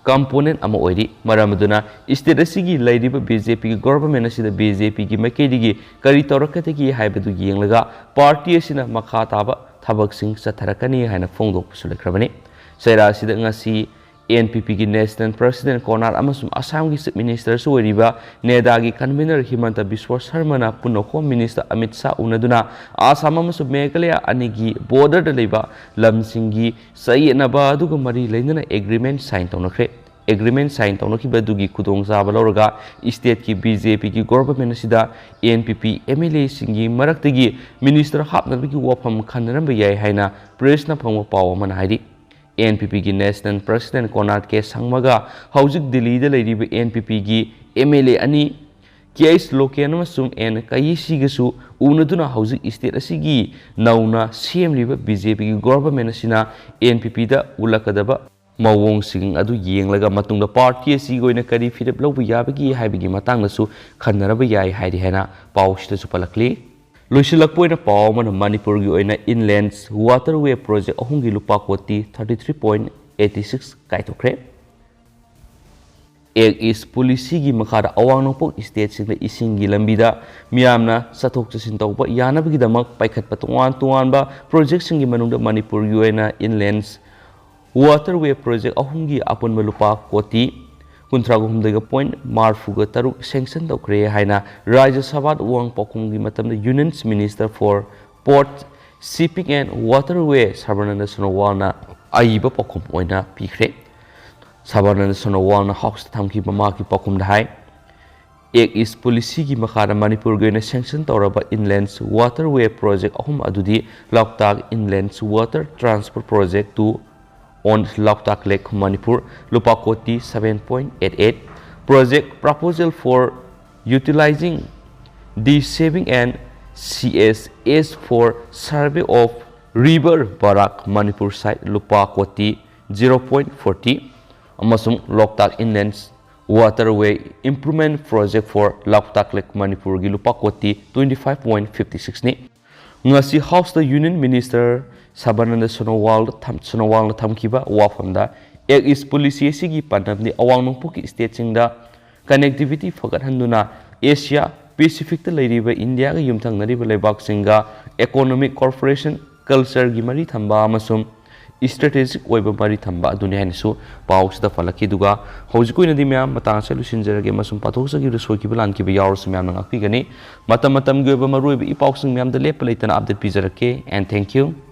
component ꯑꯃ ꯑꯣꯏꯔꯤ꯫ ꯃꯔꯝ ꯑꯗꯨꯅ state ꯑꯁꯤꯒꯤ ꯂꯩꯔꯤꯕ BJPꯒꯤ government ꯑꯁꯤꯗ BJPꯒꯤ ꯃꯥꯏꯀꯩꯗꯒꯤ ꯀꯔꯤ ꯇꯧꯔꯛꯀꯗꯒꯦ ꯍꯥꯏꯕꯗꯨ ꯌꯦꯡꯂꯒ party ꯑꯁꯤꯅ ꯃꯈꯥ ꯇꯥꯕ ꯊꯕꯛꯁꯤꯡ ꯆꯠꯊꯔꯛꯀꯅꯤ ꯍꯥꯏꯅ ꯐꯣꯡꯗꯣꯛꯄꯁꯨ ꯂꯩꯈ꯭ꯔꯕꯅꯤ꯫ ꯆꯩꯔꯥ ꯑꯁꯤꯗ ꯉꯁꯤ NPPꯒꯤ National President ꯀꯣꯔꯅꯥꯠ ꯑꯃꯁꯨꯡ ꯑꯁꯥꯝꯒꯤ Chief Ministerꯁꯨ ꯑꯣꯏꯔꯤꯕ NEDAꯒꯤ convener ꯍꯤꯃꯟꯇ ꯕꯤꯁ꯭ꯋ ꯁꯔꯃꯅ ꯄꯨꯟꯅ Home Minister ꯑꯃꯤꯠ ꯁꯥꯍ ꯎꯅꯗꯨꯅ ꯑꯁꯥꯝ ꯑꯃꯁꯨꯡ ꯃꯦꯘꯥꯂꯌꯥ ꯑꯅꯤꯒꯤ borderꯗ ꯂꯩꯕ ꯂꯝꯁꯤꯡꯒꯤ ꯆꯌꯦꯠꯅꯕ ꯑꯗꯨꯒ ꯃꯔꯤ ꯂꯩꯅꯅ agreement sign ꯇꯧꯅꯈ꯭ꯔꯦ꯫ Agreement sign ꯇꯧꯅꯈꯤꯕ ꯑꯗꯨꯒꯤ ꯈꯨꯗꯣꯡꯆꯥꯕ ꯂꯧꯔꯒ stateꯀꯤ BJPꯒꯤ government ꯑꯁꯤꯗ NPP MLAꯁꯤꯡꯒꯤ ꯃꯔꯛꯇꯒꯤ minister ꯍꯥꯞꯅꯕꯒꯤ ꯋꯥꯐꯝ ꯈꯟꯅꯔꯝꯕ ꯌꯥꯏ ꯍꯥꯏꯅ pressꯅ ꯐꯪꯕ ꯄꯥꯎ ꯑꯃꯅ ꯍꯥꯏꯔꯤ꯫ NPPꯒꯤ National President ꯀꯣꯔꯅꯥꯠ ꯀꯦ ꯁꯪꯃꯒ ꯍꯧꯖꯤꯛ ꯗꯤꯜꯂꯤꯗ ꯂꯩꯔꯤꯕ NPPꯒꯤ MLA ꯑꯅꯤ ꯀꯦ ꯑꯩꯆ ꯂꯣꯀꯦꯟ ꯑꯃꯁꯨꯡ ꯑꯦꯟ ꯀꯥꯌꯤꯁꯤꯒꯁꯨ ꯎꯅꯗꯨꯅ ꯍꯧꯖꯤꯛ state ꯑꯁꯤꯒꯤ ꯅꯧꯅ ꯁꯦꯝꯂꯤꯕ BJPꯒꯤ government ꯑꯁꯤꯅ NPPꯗ ꯎꯠꯂꯛꯀꯗꯕ ꯃꯑꯣꯡꯁꯤꯡ ꯑꯗꯨ ꯌꯦꯡꯂꯒ ꯃꯇꯨꯡꯗ party ꯑꯁꯤꯒꯤ ꯑꯣꯏꯅ ꯀꯔꯤ ꯐꯤꯔꯦꯞ ꯂꯧꯕ ꯌꯥꯕꯒꯦ ꯍꯥꯏꯕꯒꯤ ꯃꯇꯥꯡꯗꯁꯨ ꯈꯟꯅꯔꯕ ꯌꯥꯏ ꯍꯥꯏꯔꯤ ꯍꯥꯏꯅ ꯄꯥꯎꯁꯤꯗꯁꯨ ꯄꯜꯂꯛꯂꯤ꯫ ꯂꯣꯏꯁꯤꯜꯂꯛꯄ ꯑꯣꯏꯅ ꯄꯥꯎ ꯑꯃꯅ, ꯃꯅꯤꯄꯨꯔꯒꯤ ꯑꯣꯏꯅ inland waterway project ꯑꯍꯨꯝꯒꯤ ꯂꯨꯄꯥ ꯀꯣꯇꯤ thirty three point eighty six ꯀꯥꯏꯊꯣꯛꯈ꯭ꯔꯦ꯫ ꯑꯦꯛ ꯏꯁ ꯄꯣꯂꯤꯁꯤꯒꯤ ꯃꯈꯥꯗ ꯑꯋꯥꯡ ꯅꯣꯡꯄꯣꯛ ꯁ꯭ꯇꯦꯠꯁꯤꯡꯗ ꯏꯁꯤꯡꯒꯤ ꯂꯝꯕꯤꯗ ꯃꯤꯌꯥꯝꯅ ꯆꯠꯊꯣꯛ ꯆꯠꯁꯤꯟ ꯇꯧꯕ ꯌꯥꯅꯕꯒꯤꯗꯃꯛ ꯄꯥꯏꯈꯠꯄ ꯇꯣꯉꯥꯟ ꯇꯣꯉꯥꯟꯕ ꯄ꯭ꯔꯣꯖꯦꯛꯁꯤꯡꯒꯤ ꯃꯅꯨꯡꯗ ꯃꯅꯤꯄꯨꯔꯒꯤ ꯑꯣꯏꯅ ꯏꯟꯂꯦꯟꯁ ꯋꯥꯇꯔꯋꯦ ꯄ꯭ꯔꯣꯖꯦꯛ ꯑꯍꯨꯝꯒꯤ ꯑꯄꯨꯟꯕ ꯂꯨꯄꯥ ꯀꯣꯇꯤ ꯀꯨꯟꯊ꯭ꯔꯥꯒ ꯍꯨꯝꯗꯣꯏꯒ ꯄꯣꯏꯟ ꯃꯔꯤꯐꯨꯒ ꯇꯔꯨꯛ ꯁꯦꯡꯁꯟ ꯇꯧꯈ꯭ꯔꯦ ꯍꯥꯏꯅ ꯔꯥꯖ꯭ꯌ ꯁꯚꯥꯗ ꯋꯥꯍꯪ ꯄꯥꯎꯈꯨꯝꯒꯤ ꯃꯇꯝꯗ Union Minister for Port, Shipping and Waterway ꯁꯔꯕꯥꯅꯟꯗ ꯁꯣꯅꯣꯋꯥꯜꯅ ꯑꯏꯕ ꯄꯥꯎꯈꯨꯝ ꯑꯣꯏꯅ ꯄꯤꯈ꯭ꯔꯦ꯫ ꯁꯔꯕꯥꯅꯟꯗ ꯁꯣꯅꯣꯋꯥꯜꯅ ꯍꯥꯎꯁꯇ ꯊꯝꯈꯤꯕ ꯃꯍꯥꯛꯀꯤ ꯄꯥꯎꯈꯨꯝꯗ ꯍꯥꯏ, ꯑꯦꯛ ꯏꯁ ꯄꯣꯂꯤꯁꯤꯒꯤ ꯃꯈꯥꯗ ꯃꯅꯤꯄꯨꯔꯒꯤ ꯑꯣꯏꯅ ꯁꯦꯡꯁꯟ ꯇꯧꯔꯕ ꯏꯟꯂꯦꯟꯁ ꯋꯥꯇꯔꯋꯦ ꯄ꯭ꯔꯣꯖꯦꯛ ꯑꯍꯨꯝ ꯑꯗꯨꯗꯤ Loktak inland water transfer project two on Loktak Lake Manipur, ꯂꯨꯄꯥ ꯀꯣꯇꯤ seven point eight eight, project proposal for utilizing the saving and C S S for survey of River Barak Manipur site, ꯂꯨꯄꯥ ꯀꯣꯇꯤ zero point forty, ꯑꯃꯁꯨꯡ ꯂꯣꯛꯇꯥꯛ ꯏꯟꯂꯦꯟꯁ ꯋꯥꯇꯔꯋꯦ ꯏꯝꯄ꯭ꯔꯨꯚꯃꯦꯟ ꯄ꯭ꯔꯣꯖꯦꯛ ꯐꯣꯔ ꯂꯣꯛꯇꯥꯛ ꯂꯦꯛ ꯃꯅꯤꯄꯨꯔꯒꯤ ꯂꯨꯄꯥ ꯀꯣꯇꯤ twenty five point fifty six ꯅꯤ꯫ ꯉꯁꯤ ꯍꯥꯎꯁꯇ Union Minister ꯁꯔꯕꯥꯅꯟꯗ ꯁꯣꯅꯣꯋꯥꯜꯗ ꯊꯝ-, ꯁꯣꯅꯣꯋꯥꯜꯅ ꯊꯝꯈꯤꯕ ꯋꯥꯐꯝꯗ, ꯑꯦꯛ ꯏꯁ ꯄꯣꯂꯤꯁꯤ ꯑꯁꯤꯒꯤ ꯄꯥꯟꯗꯝꯗꯤ ꯑꯋꯥꯡ ꯅꯣꯡꯄꯣꯛꯀꯤ ꯁ꯭ꯇꯦꯠꯁꯤꯡꯗ connectivity ꯐꯒꯠꯍꯟꯗꯨꯅ ꯑꯦꯁꯤꯌꯥ ꯄꯦꯁꯤꯐꯤꯛꯇ ꯂꯩꯔꯤꯕ ꯏꯟꯗꯤꯌꯥꯒ ꯌꯨꯝꯊꯪꯅꯔꯤꯕ ꯂꯩꯕꯥꯛꯁꯤꯡꯒ economic cooperation, cultureꯒꯤ ꯃꯔꯤ ꯊꯝꯕ ꯑꯃꯁꯨꯡ strategic ꯑꯣꯏꯕ ꯃꯔꯤ ꯊꯝꯕ ꯑꯗꯨꯅꯤ ꯍꯥꯏꯅꯁꯨ ꯄꯥꯎꯁꯤꯗ ꯄꯜꯂꯛꯈꯤ꯫ ꯑꯗꯨꯒ ꯍꯧꯖꯤꯛ ꯑꯣꯏꯅꯗꯤ ꯃꯌꯥꯝ ꯃꯇꯥꯡ ꯑꯁꯤꯗ ꯂꯣꯏꯁꯤꯟꯖꯔꯒꯦ ꯑꯃꯁꯨꯡ ꯄꯥꯊꯣꯛꯆꯈꯤꯕꯗ ꯁꯣꯏꯈꯤꯕ ꯂꯥꯟꯈꯤꯕ ꯌꯥꯎꯔꯁꯨ ꯃꯌꯥꯝꯅ ꯉꯥꯛꯄꯤꯒꯅꯤ꯫ ꯃꯇꯝ ꯃꯇꯝꯒꯤ ꯑꯣꯏꯕ ꯃꯔꯨꯑꯣꯏꯕ ꯏ ꯄꯥꯎꯁꯤꯡ ꯃꯌꯥꯝꯗ ꯂꯦꯞꯄ ꯂꯩꯇꯅ update ꯄꯤꯖꯔꯛꯀꯦ꯫ And thank you.